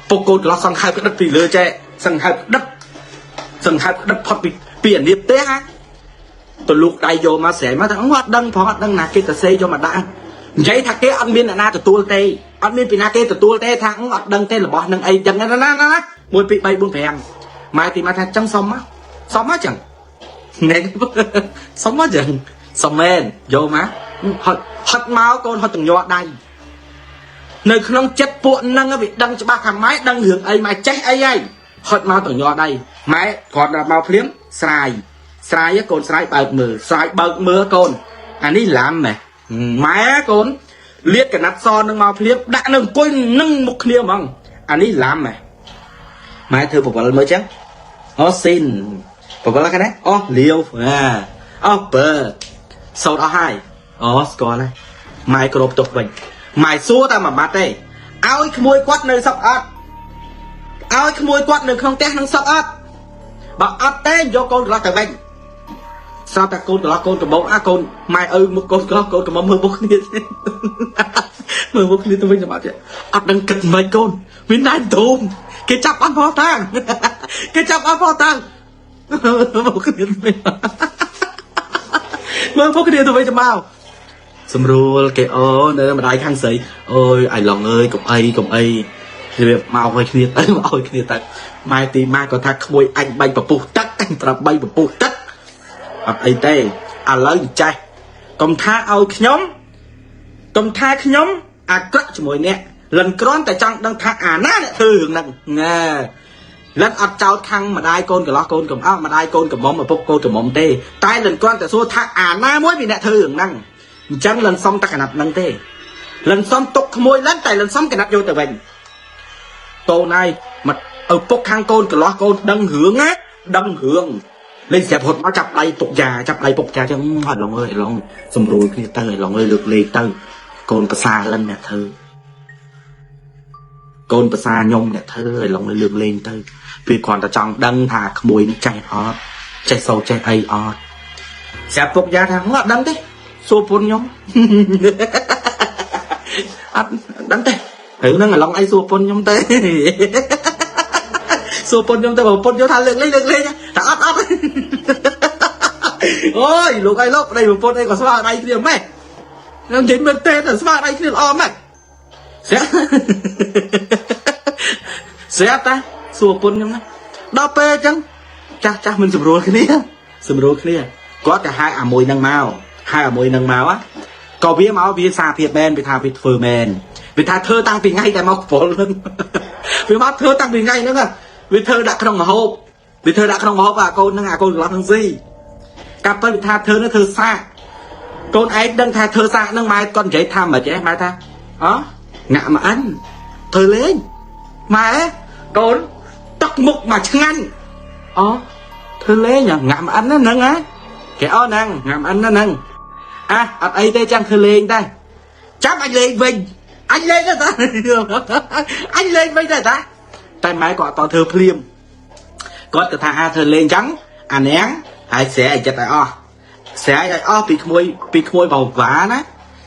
ពុកកូនកន្លោះសង្ហើបក្តិតពីលើចែសង្ហើបក្តិតសង្ហើបក្តិតផុតពីពីអានៀបផ្ទះណាទៅលូកដៃយកមកស្រែមកថាអត់ដឹងផងអត់ដឹងណាគេទៅសេយកមកដាក់និយាយថាគេអត់មានអ្នកណាទទួលទេអត់មានពីណាគេទទួលទេថាអត់ដឹងទេរបស់នឹងអីចឹងណាណាណា1 2 3 4 5ម៉ែទីមកថាចឹងសុំមកសុំមកចឹងណែសុំមកចឹងសុំមែនយកមកហត់ហត់មកកូនហត់ទាំងញ័រដៃនៅក្នុងចិត្តពួកនឹងវាដឹងច្បាស់ថាម៉ែដឹងរឿងអីម៉ែចេះអីហើយហត់មកទាំងញ័រដៃម៉ែគ្រាន់តែមកភ្លាមស្រាយស្រាយកូនស្រាយបើកមើលស្រាយបើកមើលកូនអានេះឡាំម៉ែ ម៉ែកូនលៀតកណាត់សនឹងមកភ្លាមដាក់នៅអង្គុយនឹងមុខគ្នាហ្មងអានេះឡាំហ៎ម៉ែធ្វើបវលមើលចឹងអូស៊ីនបវលកណាអូលាវអាអូបើសោតអស់ហើយអូស្គាល់ហើយម៉ែគ្រប់ទុកវិញម៉ែសួរតែមួយម៉ាត់ទេឲ្យក្មួយគាត់នៅសុកអត់ឲ្យក្មួយគាត់នៅក្នុងផ្ទះនឹងសុកអត់បើអត់ទេយកកូនកន្លោះទៅវិញស្រាប់តែកូនកន្លោះកូនកំមុំអាកូនម៉ែឪមុខកូនកន្លោះកូនកំមុំមើលមុខគ្នាមើលមុខគ្នាទៅវិញទៅមកទៀតអត់ដឹងគិតមិនកូនវាណែធំគេចាប់អត់ផោតាងគេចាប់អត់ផោតាងមើលមុខគ្នាទៅវិញមើលមុខគ្នាទៅវិញទៅមកសម្រួលគេអូនៅម្ដាយខាងស្រីអូយអាយឡងអើយកុំអីកុំអីវាមកឲ្យគ្នាទៅមកឲ្យគ្នាទៅម៉ែទីម៉ាក៏ថាក្មួយអញបាញ់ពពុះទឹកអញប្រាប់បាញ់ពពុះទឹកអត់អីទេឥឡូវចេះកុំថាឲ្យខ្ញុំកុំថាខ្ញុំអាក្រក់ជាមួយអ្នកលិនគ្រាន់តែចង់ដឹងថាអាណាអ្នកធ្វើរឿងហ្នឹងណែលិនអត់ចោតខាងម្ដាយកូនកន្លោះកូនកំអស់ម្ដាយកូនកំមុំឪពុកកូនកំមុំទេតែលិនគ្រាន់តែសួរថាអាណាមួយពីអ្នកធ្វើរឿងហ្នឹងអញ្ចឹងលិនសុំតែកណាត់ហ្នឹងទេលិនសុំទុកក្មួយលិនតែលិនសុំកណាត់យកទៅវិញកូនឯងមកឪពុកខាងកូនកន្លោះកូនដឹងរឿងណាដឹងរឿងលេងស្រាប់រត់មកចាប់ដៃពុកយ៉ាចាប់ដៃពុកយ៉ាចឹងអត់ឡងអើយឡងសម្រួលគ្នាទៅឡងអើយលើកលេខទៅកូនប្រសាលិនអ្នកធ្វើកូនប្រសាខ្ញុំអ្នកធ្វើឲ្យឡងលើកលេងទៅពេលគ្រាន់តែចង់ដឹងថាក្មួយនឹងចេះអត់ចេះសូត្រចេះអីអត់ស្រាប់ពុកយ៉ាថាអត់ដឹងទេសួរពុនខ្ញុំអត់ដឹងទេរឿងហ្នឹងឡងអីសួរពុនខ្ញុំទេសួរពុនខ្ញុំទៅបើពុនខ្ញុំថាលើកលេងលើកលេងថាអត់អត់អូយលោកអីលោកប្តីប្រពន្ធអីក៏ស្វាដៃគ្នាម៉េចខ្ញុំនិយាយមែនទេតែស្វាដៃគ្នាល្អម៉េចស្រាប់ស្រាប់តាសួរពុនខ្ញុំណាដល់ពេលអញ្ចឹងចាស់ចាស់មិនសម្រួលគ្នាសម្រួលគ្នាគាត់ទៅហៅអាមួយនឹងមកហៅអាមួយនឹងមកក៏វាមកវាសារភាពមែនវាថាវាធ្វើមែនវាថាធ្វើតាំងពីថ្ងៃតែមកពលហ្នឹងវាមកធ្វើតាំងពីថ្ងៃហ្នឹងវាធ្វើដាក់ក្នុងមហូបវាធ្វើដាក់ក្នុងមហូបអាកូនហ្នឹងអាកូនកន្លោះហ្នឹងស៊ីកាប់ទៅវាថាធ្វើហ្នឹងធ្វើសាកកូនឯងដឹងថាធ្វើសាកហ្នឹងម៉ែគាត់និយាយថាមិនចេះម៉ែថាអងាក់មកអញធ្វើលេងម៉ែកូនទឹកមុខមកឆ្ងាញ់អធ្វើលេងងាក់មកអញហ្នឹងហ៎គេអូហ្នឹងងាក់មកអញហ្នឹងអាអត់អីទេចាំធ្វើលេងដែរចាំអញលេងវិញអញលេងទៅតាអញលេងវិញទៅតាតែម៉ែក៏អត់តធ្វើភ្លាមគាត់ក៏ថាអាធ្វើលេងចឹងអានាងហើយស្រែឲ្យចិត្តឲ្យអស់ស្រែឲ្យអស់ពីក្មួយពីក្មួយបវ៉ាណា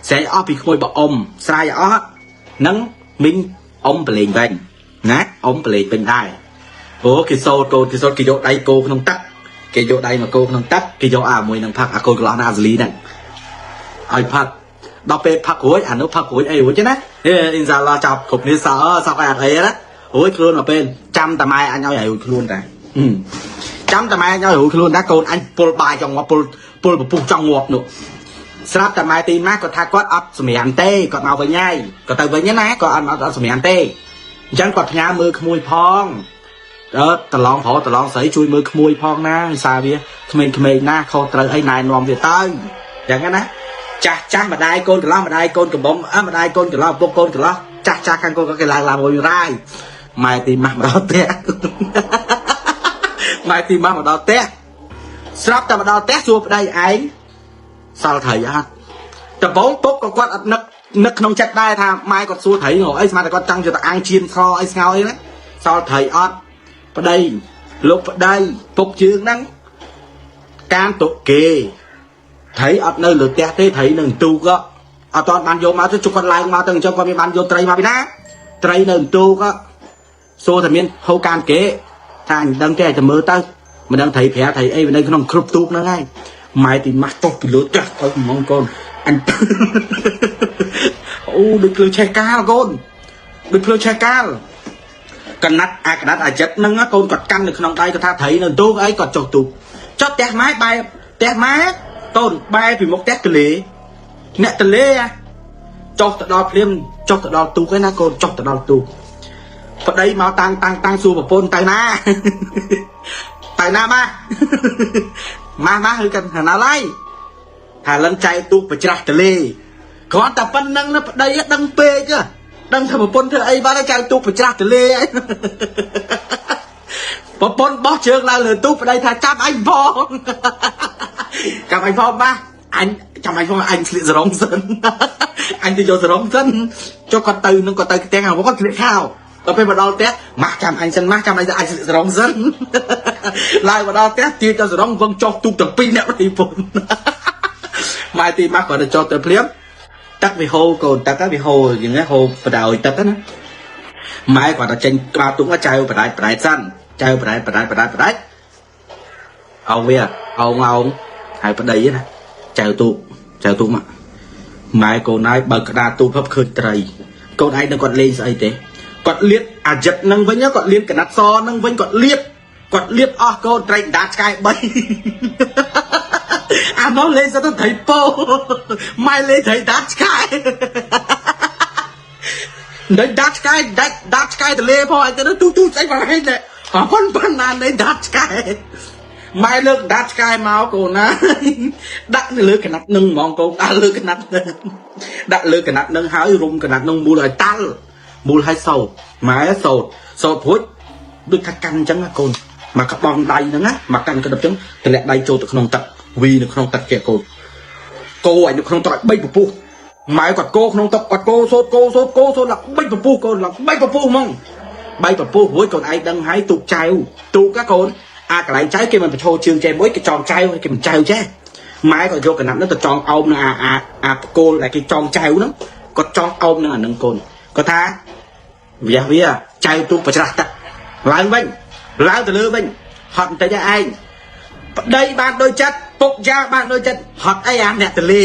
ស្រែឲ្យអស់ពីក្មួយបអ៊ំស្រែឲ្យអស់នឹងមីងអ៊ំប្រលេងវិញណាអ៊ំប្រលេងវិញដែរអូគេសូត្រកូនគេសូត្រគេយកដៃគោក្នុងទឹកគេយកដៃមកគោក្នុងទឹកគេយកអាមួយនឹងផឹកអាកូនកន្លោះណាអាសលីហ្នឹងឲ្យផឹកដល់ពេលផឹករួចអានោះផឹករួចអីរួចណាហេអ៊ីនសាឡោះចាប់គ្រប់នេះសោសោកអត់អីណារួចខ្លួនមកពេលចាំតាម៉ែអញឲ្យរួចខ្លួនតាចាំតាម៉ែអញឲ្យរួចខ្លួនតាកូនអញពុលបាយចង់ងាប់ពុលពុលពពុះចង់ងាប់នោះស្រាប់តែម៉ែទីម៉ាគាត់ថាគាត់អត់សម្រាមទេគាត់មកវិញហើយគាត់ទៅវិញណាគាត់អត់មកអត់សម្រាមទេអញ្ចឹងគាត់ផ្ញើមើលក្មួយផងអឺតឡងប្រុសតឡងស្រីជួយមើលក្មួយផងណាសារវាក្មេងៗណាខុសត្រូវអីណែនាំវាទៅអញ្ចឹងណាចាស់ចាស់ម្ដាយកូនកន្លោះម្ដាយកូនកំមុំអើម្ដាយកូនកន្លោះពុកកូនកន្លោះចាស់ចាស់ខាងកូនក៏គេឡើងឡើងមួយរាយម៉ែទីម៉ាស់មកដល់ផ្ទះម៉ែទីម៉ាស់មកដល់ផ្ទះស្រាប់តែមកដល់ផ្ទះសួរប្តីឯងសល់ត្រីអត់ដំបងពុកក៏គាត់អត់នឹកនឹកក្នុងចិត្តដែរថាម៉ែគាត់សួរត្រីងអីស្មានតែគាត់ចង់យកទៅអាំងជៀនស្លអីស្ងោអីណាសល់ត្រីអត់ប្តីលោកប្តីពុកជើងហ្នឹងកានតុគេត្រីអត់នៅលើផ្ទះទេត្រីនៅទូកអត់តាន់បានយកមកទេជុកគាត់ឡើងមកទៅអញ្ចឹងគាត់មានបានយកត្រីមកពីណាត្រីនៅទូកសួរតែមានហូកានគេថាអញដឹងទេឲ្យតែមើលទៅមិនដឹងត្រីប្រាត្រីអីវានៅក្នុងគ្រប់ទូកហ្នឹងហើយម៉ែទីម៉ាស់តោះពីលើផ្ទះទៅហ្មងកូនអញអូដូចភ្លើឆេះកាលកូនដូចភ្លើឆេះកាលកណាត់អាកណាត់អាចិត្តហ្នឹងកូនគាត់កាន់នៅក្នុងដៃគាត់ថាត្រីនៅទូកអីគាត់ចុះទូកចុះផ្ទះម៉ែបែផ្ទះម៉ែកូនបែពីមុខផ្ទះទលេអ្នកទលេចុះទៅដល់ភ្លាមចុះទៅដល់ទូកឯណាកូនចុះទៅដល់ទូកប្តីមកតាំងតាំងតាំងសួរប្រពន្ធទៅណាទៅណាម៉ាម៉ាម៉ាឬកាន់ណាឡៃថាលិនចែកទូកប្រច្រាស់ទលេ គ្រាន់តែប៉ុណ្្នឹងណាប្តីដឹងពេកហ៎ដឹងថាប្រពន្ធធ្វើអីបាត់ហើយចៅទូកប្រច្រាស់ទលេអីប្រពន្ធបោះជើងឡើងលើទូកប្តីថាចាប់អញផង ចាំអញផងបាទអញចាំអញផងអញស្លៀកសរងសិន អញទៅយកសរងសិនចុះគាត់ទៅនឹងគាត់ទៅផ្ទះហ្នឹងគាត់ស្លៀកខោដល់ពេលមកដល់ផ្ទះម៉ាស់ចាំអញសិនម៉ាស់ចាំអញសិនអញស្លៀកសរងសិន ឡើងមកដល់ផ្ទះទាចសរងវឹងចុះទូកទាំងពីរអ្នកប្តីប្រពន្ធ ម៉ែទីម៉ាស់គាត់ទៅចុះទៅភ្លាមទឹកវាហូរកូនទឹកវាហូរយ៉ាងហ្នឹងហូរបដោយទឹកណាម៉ែគាត់ទៅចេញក្បាលទូកមកចៅបដាច់បដាច់សិនចៅបដាច់បដាច់បដាច់បដាច់ អោវាអោងអោងហើយប្តីណាចៅទូកចៅទូកមកម៉ែកូនឯងបើកក្តារទូកភពឃើញត្រីកូនឯងនឹងគាត់លេងស្អីទេគាត់លៀតអាចិតនឹងវិញគាត់លៀតកណាត់សនឹងវិញគាត់លៀតគាត់លៀតអស់កូនត្រីដាតឆ្កែ3អានោះលេងសិតទៅត្រីពោម៉ែលេងត្រីដាតឆ្កែដេញដាតឆ្កែដាច់ដាតឆ្កែទលេផងអីទៅទូទូស្អីបារហេតុអរប៉ុណ្ណាលេងដាតឆ្កែ ម៉ែលើកដាតឆ្កែមកកូនណាដាក់នៅលើកណាត់នឹងហ្មងកូនដាក់លើកណាត់នឹងដាក់លើកណាត់នឹងហើយរុំកណាត់នឹងមូលឲ្យតាល់មូលឲ្យសោតម៉ែសោតសោតព្រួចដូចថាកាន់អញ្ចឹងណាកូនមកក្បងដៃហ្នឹងណាមកកាន់ក្តឹបអញ្ចឹងតម្លាក់ដៃចូលទៅក្នុងទឹកវីនៅក្នុងទឹកជាកូនកោឲ្យនៅក្នុងទឹកឲ្យបីពពុះម៉ែគាត់កោក្នុងទឹកគាត់កោសោតកោសោតកោសោតឡើងបីពពុះកូនឡើងបីពពុះហ្មង បីពពុះរួចកូនឯងដឹងហើយទូកចៅទូកណាកូនអាកន្លែងចៅគេមិនបញ្ឈរជើងចេះមួយគេចងចៅគេមិនចៅចេះម៉ែក៏យកកណាត់ហ្នឹងទៅចងអោមនឹងអាអាអាបកគោលដែលគេចងចៅហ្នឹងគាត់ចងអោមនឹងអាហ្នឹងកូនគាត់ថាវះវាចៅទូកប្រច្រាស់ទឹកឡើងវិញឡើងទៅលើវិញហត់បន្តិចឯងប្តីបានដូចចិត្តពុកយ៉ាបានដូចចិត្តហត់អីអាអ្នកទលេ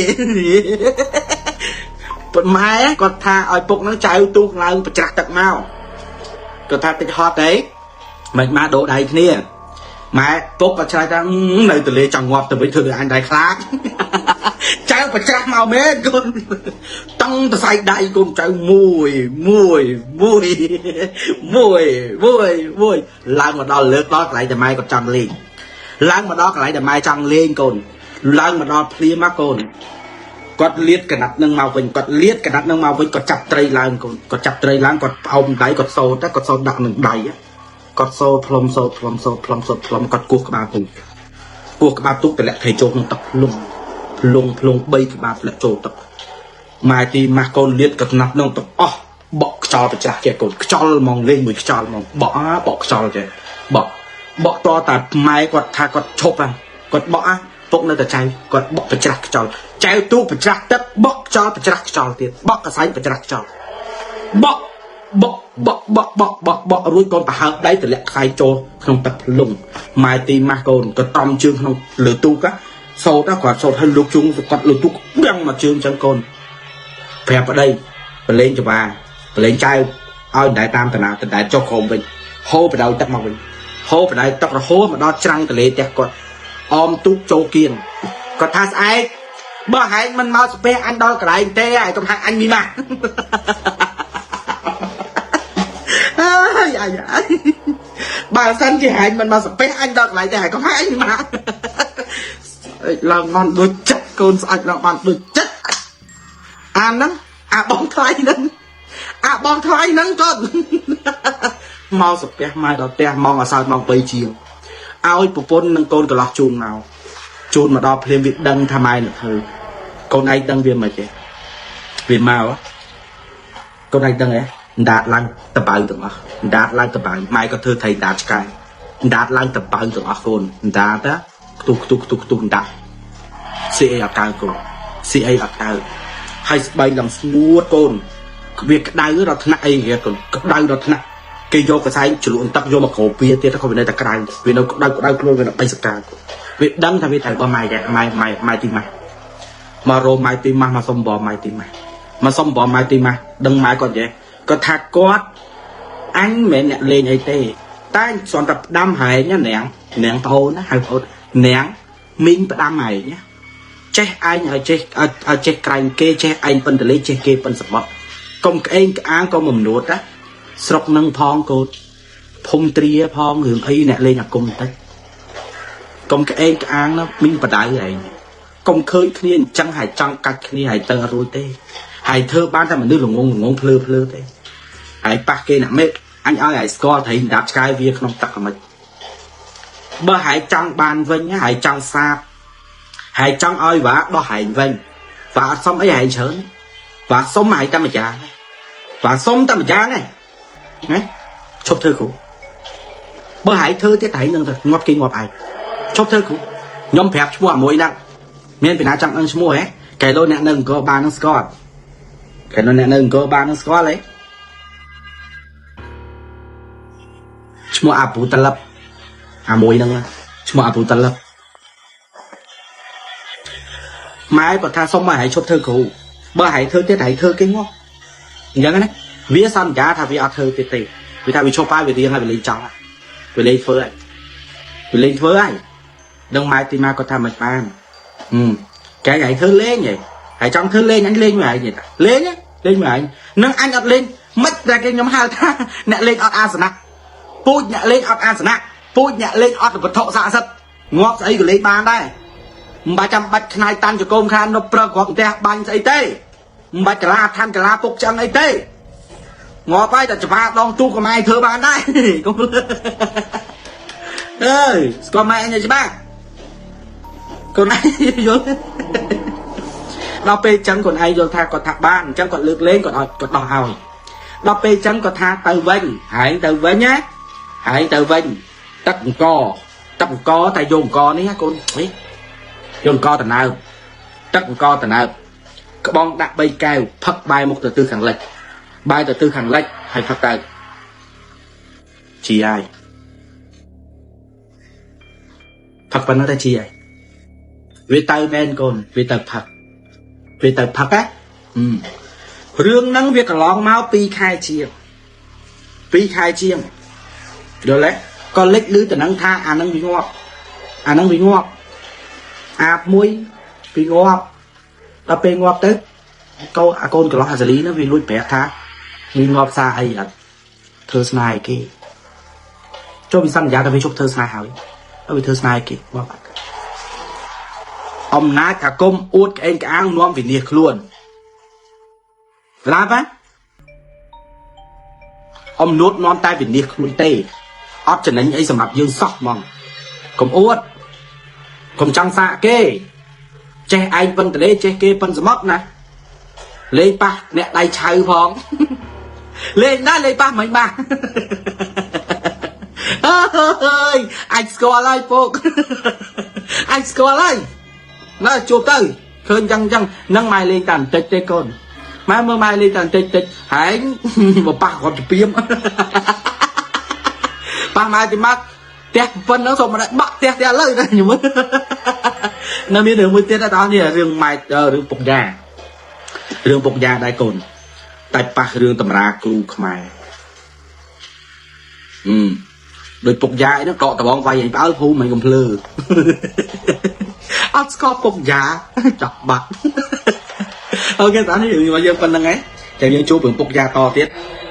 ប៉ុន្តែម៉ែគាត់ថាឲ្យពុកហ្នឹងចៅទូកឡើងប្រច្រាស់ទឹកមក គាត់ថាតិចហត់អីមិនមកដូរដៃគ្នាម៉ែពុកក៏ឆ្លើយថានៅទលេចង់ងាប់ទៅវិញធ្វើដូចអញដៃខ្លាចចៅប្រច្រាស់មកមែនកូនតង់តសៃដៃកូនចៅមួយមួយមួយមួយមួយមួយឡើងមកដល់លើកដល់កន្លែងតែម៉ែគាត់ចង់លេងឡើងមកដល់កន្លែងតែម៉ែចង់លេងកូនឡើងមកដល់ភ្លាមមកកូនគាត់លៀតកណាត់នឹងមកវិញគាត់លៀតកណាត់នឹងមកវិញគាត់ចាប់ត្រីឡើងកូនគាត់ចាប់ត្រីឡើងគាត់ផ្អោមដៃគាត់សូត្រគាត់សូត្រដាក់នឹងដៃគាត់សូត្រផ្លុំសូត្រផ្លុំសូត្រផ្លុំសូត្រផ្លុំគាត់គោះក្បាលទូកគោះក្បាលទូកតម្លាក់ត្រីចូលក្នុងទឹកភ្លុងភ្លុងភ្លុង3ក្បាលតម្លាក់ចូលទឹកម៉ែទីម៉ាស់កូនលៀតកណាត់នឹងទឹកអស់បក់ខ្យល់ប្រច្រាស់ចេះកូនខ្យល់ហ្មងលេងមួយខ្យល់ហ្មងបក់បក់ខ្យល់ចេះបក់បក់តតាម៉ែគាត់ថាគាត់ឈប់គាត់បក់ពុកនៅតែចៅគាត់បក់ប្រច្រាស់ខ្យល់ចៅទូកប្រច្រាស់ទឹកបក់ខ្យល់ប្រច្រាស់ខ្យល់ទៀតបក់កសែងប្រច្រាស់ខ្យល់បក់បក់បក់បក់បក់បក់បក់រួចកូនប្រហើបដៃតម្លាក់ខ្សែចូលក្នុងទឹកភ្លុងម៉ែទីម៉ាស់កូនក៏តំជើងក្នុងលើទូកសោតគាត់សោតឲ្យលោកជុងគាត់លើទូកបៀងមកជើងចឹងកូនប្រាប់ប្តីប្រឡែងចវាប្រឡែងចៅឲ្យដដែលតាមតាណាដដែលចុះក្រោមវិញហូរបដៅទឹកមកវិញហូរបដៅទឹករហូតមកដល់ច្រាំងទលេផ្ទះគាត់អមទូកចូលគៀនគាត់ថាស្អែកបើហែងមិនមកស្ពះអញដល់កន្លែងទេហើយកុំហៅអញមីម៉ាស់អើយអាយអាយបើសិនជាហែងមិនមកស្ពះអញដល់កន្លែងទេហើយកុំហៅអញមីម៉ាស់ឡើងបានដូចចិត្តកូនស្អែកឡើងបានដូចចិត្តអាហ្នឹងអាបងថ្លៃហ្នឹងអាបងថ្លៃហ្នឹងគាត់មកស្ពះម៉ែដល់ផ្ទះម៉ោងអាសើម៉ោង3ជាងឲ្យប្រពន្ធនិងកូនកន្លោះជូនមកជូនមកដល់ភ្លាមវាដឹងថាម៉ែនឹងធ្វើកូនឯងដឹងវាមិនទេវាមកកូនឯងដឹងហ៎ដាតឡើងតបៅទាំងអស់ដាតឡើងតបៅម៉ែក៏ធ្វើថៃដាតឆ្កែដាតឡើងតបៅទាំងអស់កូនដាតខ្ទុះខ្ទុះខ្ទុះខ្ទុះដាតស៊ីអីអត់កើកូនស៊ីអីអត់កើហើយស្បែកឡើងស្ងួតកូនវាក្តៅដល់ថ្នាក់អីគេកូនក្តៅដល់ថ្នាក់គេយកកសែងជ្រលក់ទឹកយកមកគ្របវាទៀតក៏វានៅតែក្តៅវានៅក្តៅក្តៅខ្លួនវានៅបីសកាវាដឹងថាវាត្រូវបោះម៉ែដែរម៉ែម៉ែម៉ែទីម៉ាស់មករោម៉ែទីម៉ាស់មកសុំបម៉ែទីម៉ាស់មកសុំបម៉ែទីម៉ាស់ដឹងម៉ែគាត់ចេះគាត់ថាគាត់អញមិនមែនអ្នកលេងអីទេតែគ្រាន់តែផ្ដាំហែងណានាងនាងប្អូនណាហៅប្អូននាងមីងផ្ដាំហែងណាចេះឯងឲ្យចេះឲ្យចេះក្រែងគេចេះឯងប៉ុនតលេចេះគេប៉ុនសមុទ្រកុំក្អេងក្អាងកុំមនួតណាស្រុកនឹងផងកូនភុំទ្រាផងរឿងអីអ្នកលេងអាគុំបន្តិចកុំក្អេងក្អាងណាមីងបដៅឯង កុំឃើញគ្នាអញ្ចឹងហើយចង់កាច់គ្នាហើយទៅអត់រួចទេហើយធ្វើបានតែមនុស្សល្ងងល្ងងភ្លើភ្លើទេហើយប៉ះគេអ្នកមេអញឲ្យឲ្យស្គាល់ត្រីដាប់ឆ្កែវាក្នុងទឹកហ្មិចបើហើយចង់បានវិញហើយចង់សាបហើយចង់ឲ្យវ៉ាដោះហែងវិញវ៉ាអត់សុំអីហែងច្រើនវ៉ាសុំហែងតែម្យ៉ាងវ៉ាសុំតែម្យ៉ាងឯងណាឈប់ធ្វើគ្រូបើហែងធ្វើទៀតហែងនឹងទៅងាប់គេងាប់ឯងឈប់ធ្វើគ្រូខ្ញុំប្រាប់ឈ្មោះអាមួយហ្នឹងមានពីណាចង់ដឹងឈ្មោះហ៎កែលោអ្នកនៅអង្គរបាននឹងស្គាល់កែលោអ្នកនៅអង្គរបាននឹងស្គាល់ហ៎ឈ្មោះអាពូតលឹបអាមួយហ្នឹងឈ្មោះអាពូតលឹបម៉ែគាត់ថាសុំឲ្យហែងឈប់ធ្វើគ្រូបើហែងធ្វើទៀតហែងធ្វើគេងាប់អញ្ចឹងណាវាសន្យាថាវាអត់ធ្វើទៀតទេវាថាវាឈប់ហើយវារៀងហើយវាលេងចង់ហើយវាលេងធ្វើហើយវាលេងធ្វើហើយដឹងម៉ែទីមកគាត់ថាមិនបានហឹមកែហែងធ្វើលេងហ៎ហើយចង់ធ្វើលេងអញលេងមួយហែងទៀតលេងលេងមួយហែងនឹងអញអត់លេងមិនតែគេខ្ញុំហៅថាអ្នកលេងអត់អាសនៈពូជអ្នកលេងអត់អាសនៈពូជអ្នកលេងអត់វត្ថុស័ក្តិសិទ្ធិងាប់ស្អីក៏លេងបានដែរមិនបាច់ចាំបាច់ខ្នាយតាន់ចកោមខាននប់ព្រឹកគ្រាប់ផ្ទះបាញ់ស្អីទេមិនបាច់កាឡាឋានកាឡាពុកឆ្អឹងអីទេងាប់ហើយតែច្បាដងទូកម៉ែធ្វើបានដែរកុំអើយស្គាល់ម៉ែអញច្បាស់កូនឯងយល់ដល់ពេលចឹងកូនឯងយល់ថាគាត់ថាបានអញ្ចឹងគាត់លើកលែងគាត់ឲ្យគាត់ដោះឲ្យដល់ពេលចឹងគាត់ថាទៅវិញហែងទៅវិញណាហែងទៅវិញទឹកអង្គទឹកអង្គតែយកអង្គនេះណាកូននេះយកអង្គតណើបទឹកអង្គតណើបក្បងដាក់3កែវផឹកបែរមុខទៅទិសខាងលិចបែរទៅទិសខាងលិចហើយផឹកទៅជីហើយផឹកប៉ុណ្ណឹងតែជីហើយវាទៅមែនកូនវាទៅផឹកវាទៅផឹកណារឿងហ្នឹងវាកន្លងមក2ខែជាង2ខែជាងយល់ទេក៏លិចលឺតំណឹងថាអាហ្នឹងវាងាប់អាហ្នឹងវាងាប់អាបមួយវាងាប់ដល់ពេលងាប់ទៅកូនអាកូនកន្លោះអាសាលីហ្នឹងវាលួចប្រាប់ថាវាងាប់សារអីអត់ធ្វើស្នេហ៍គេចូលវាសន្យាថាវាជប់ធ្វើស្នេហ៍ហើយហើយវាធ្វើស្នេហ៍គេងាប់អត់អំណាចអាគមអួតក្អេងក្អាងនាំវិនិច្ឆ័យខ្លួនឡាប់ហ៎អំនួតនាំតែវិនិច្ឆ័យខ្លួនទេអត់ចំណេញអីសម្រាប់យើងសោះហ្មងកុំអួតកុំចង់សាកគេចេះឯងប៉ុនតលេចេះគេប៉ុនសមុទ្រណាលេងប៉ះអ្នកដៃឆៅផងលេងណាលេងប៉ះមិនបាអើយអាចស្គាល់ហើយពុកអាចស្គាល់ហើយណាជួបទៅឃើញចឹងចឹងនឹងម៉ែលេងតែបន្តិចទេកូនម៉ែមើលម៉ែលេងតែបន្តិចតិចហែងមកប៉ះគាត់ជំពាមប៉ះម៉ែទីមកផ្ទះប៉ុណ្ណឹងសូមមកបាក់ផ្ទះផ្ទះលើណាខ្ញុំនៅមានរឿងមួយទៀតដែរតោះនេះរឿងម៉ែរឿងពុកយ៉ារឿងពុកយ៉ាដែរកូនតែប៉ះរឿងតម្រាគ្រូខ្មែរអឺដោយពុកយ៉ាអីហ្នឹងកក់ដបងវាយអញផ្អើលភូមិអញកំភ្លើអត់ស្គាល់ពុកយ៉ាចប់បាត់អូខេតោះនេះរឿងរបស់យើងប៉ុណ្្នឹងឯងចាំយើងជួបរឿងពុកយ៉ាតទៀត។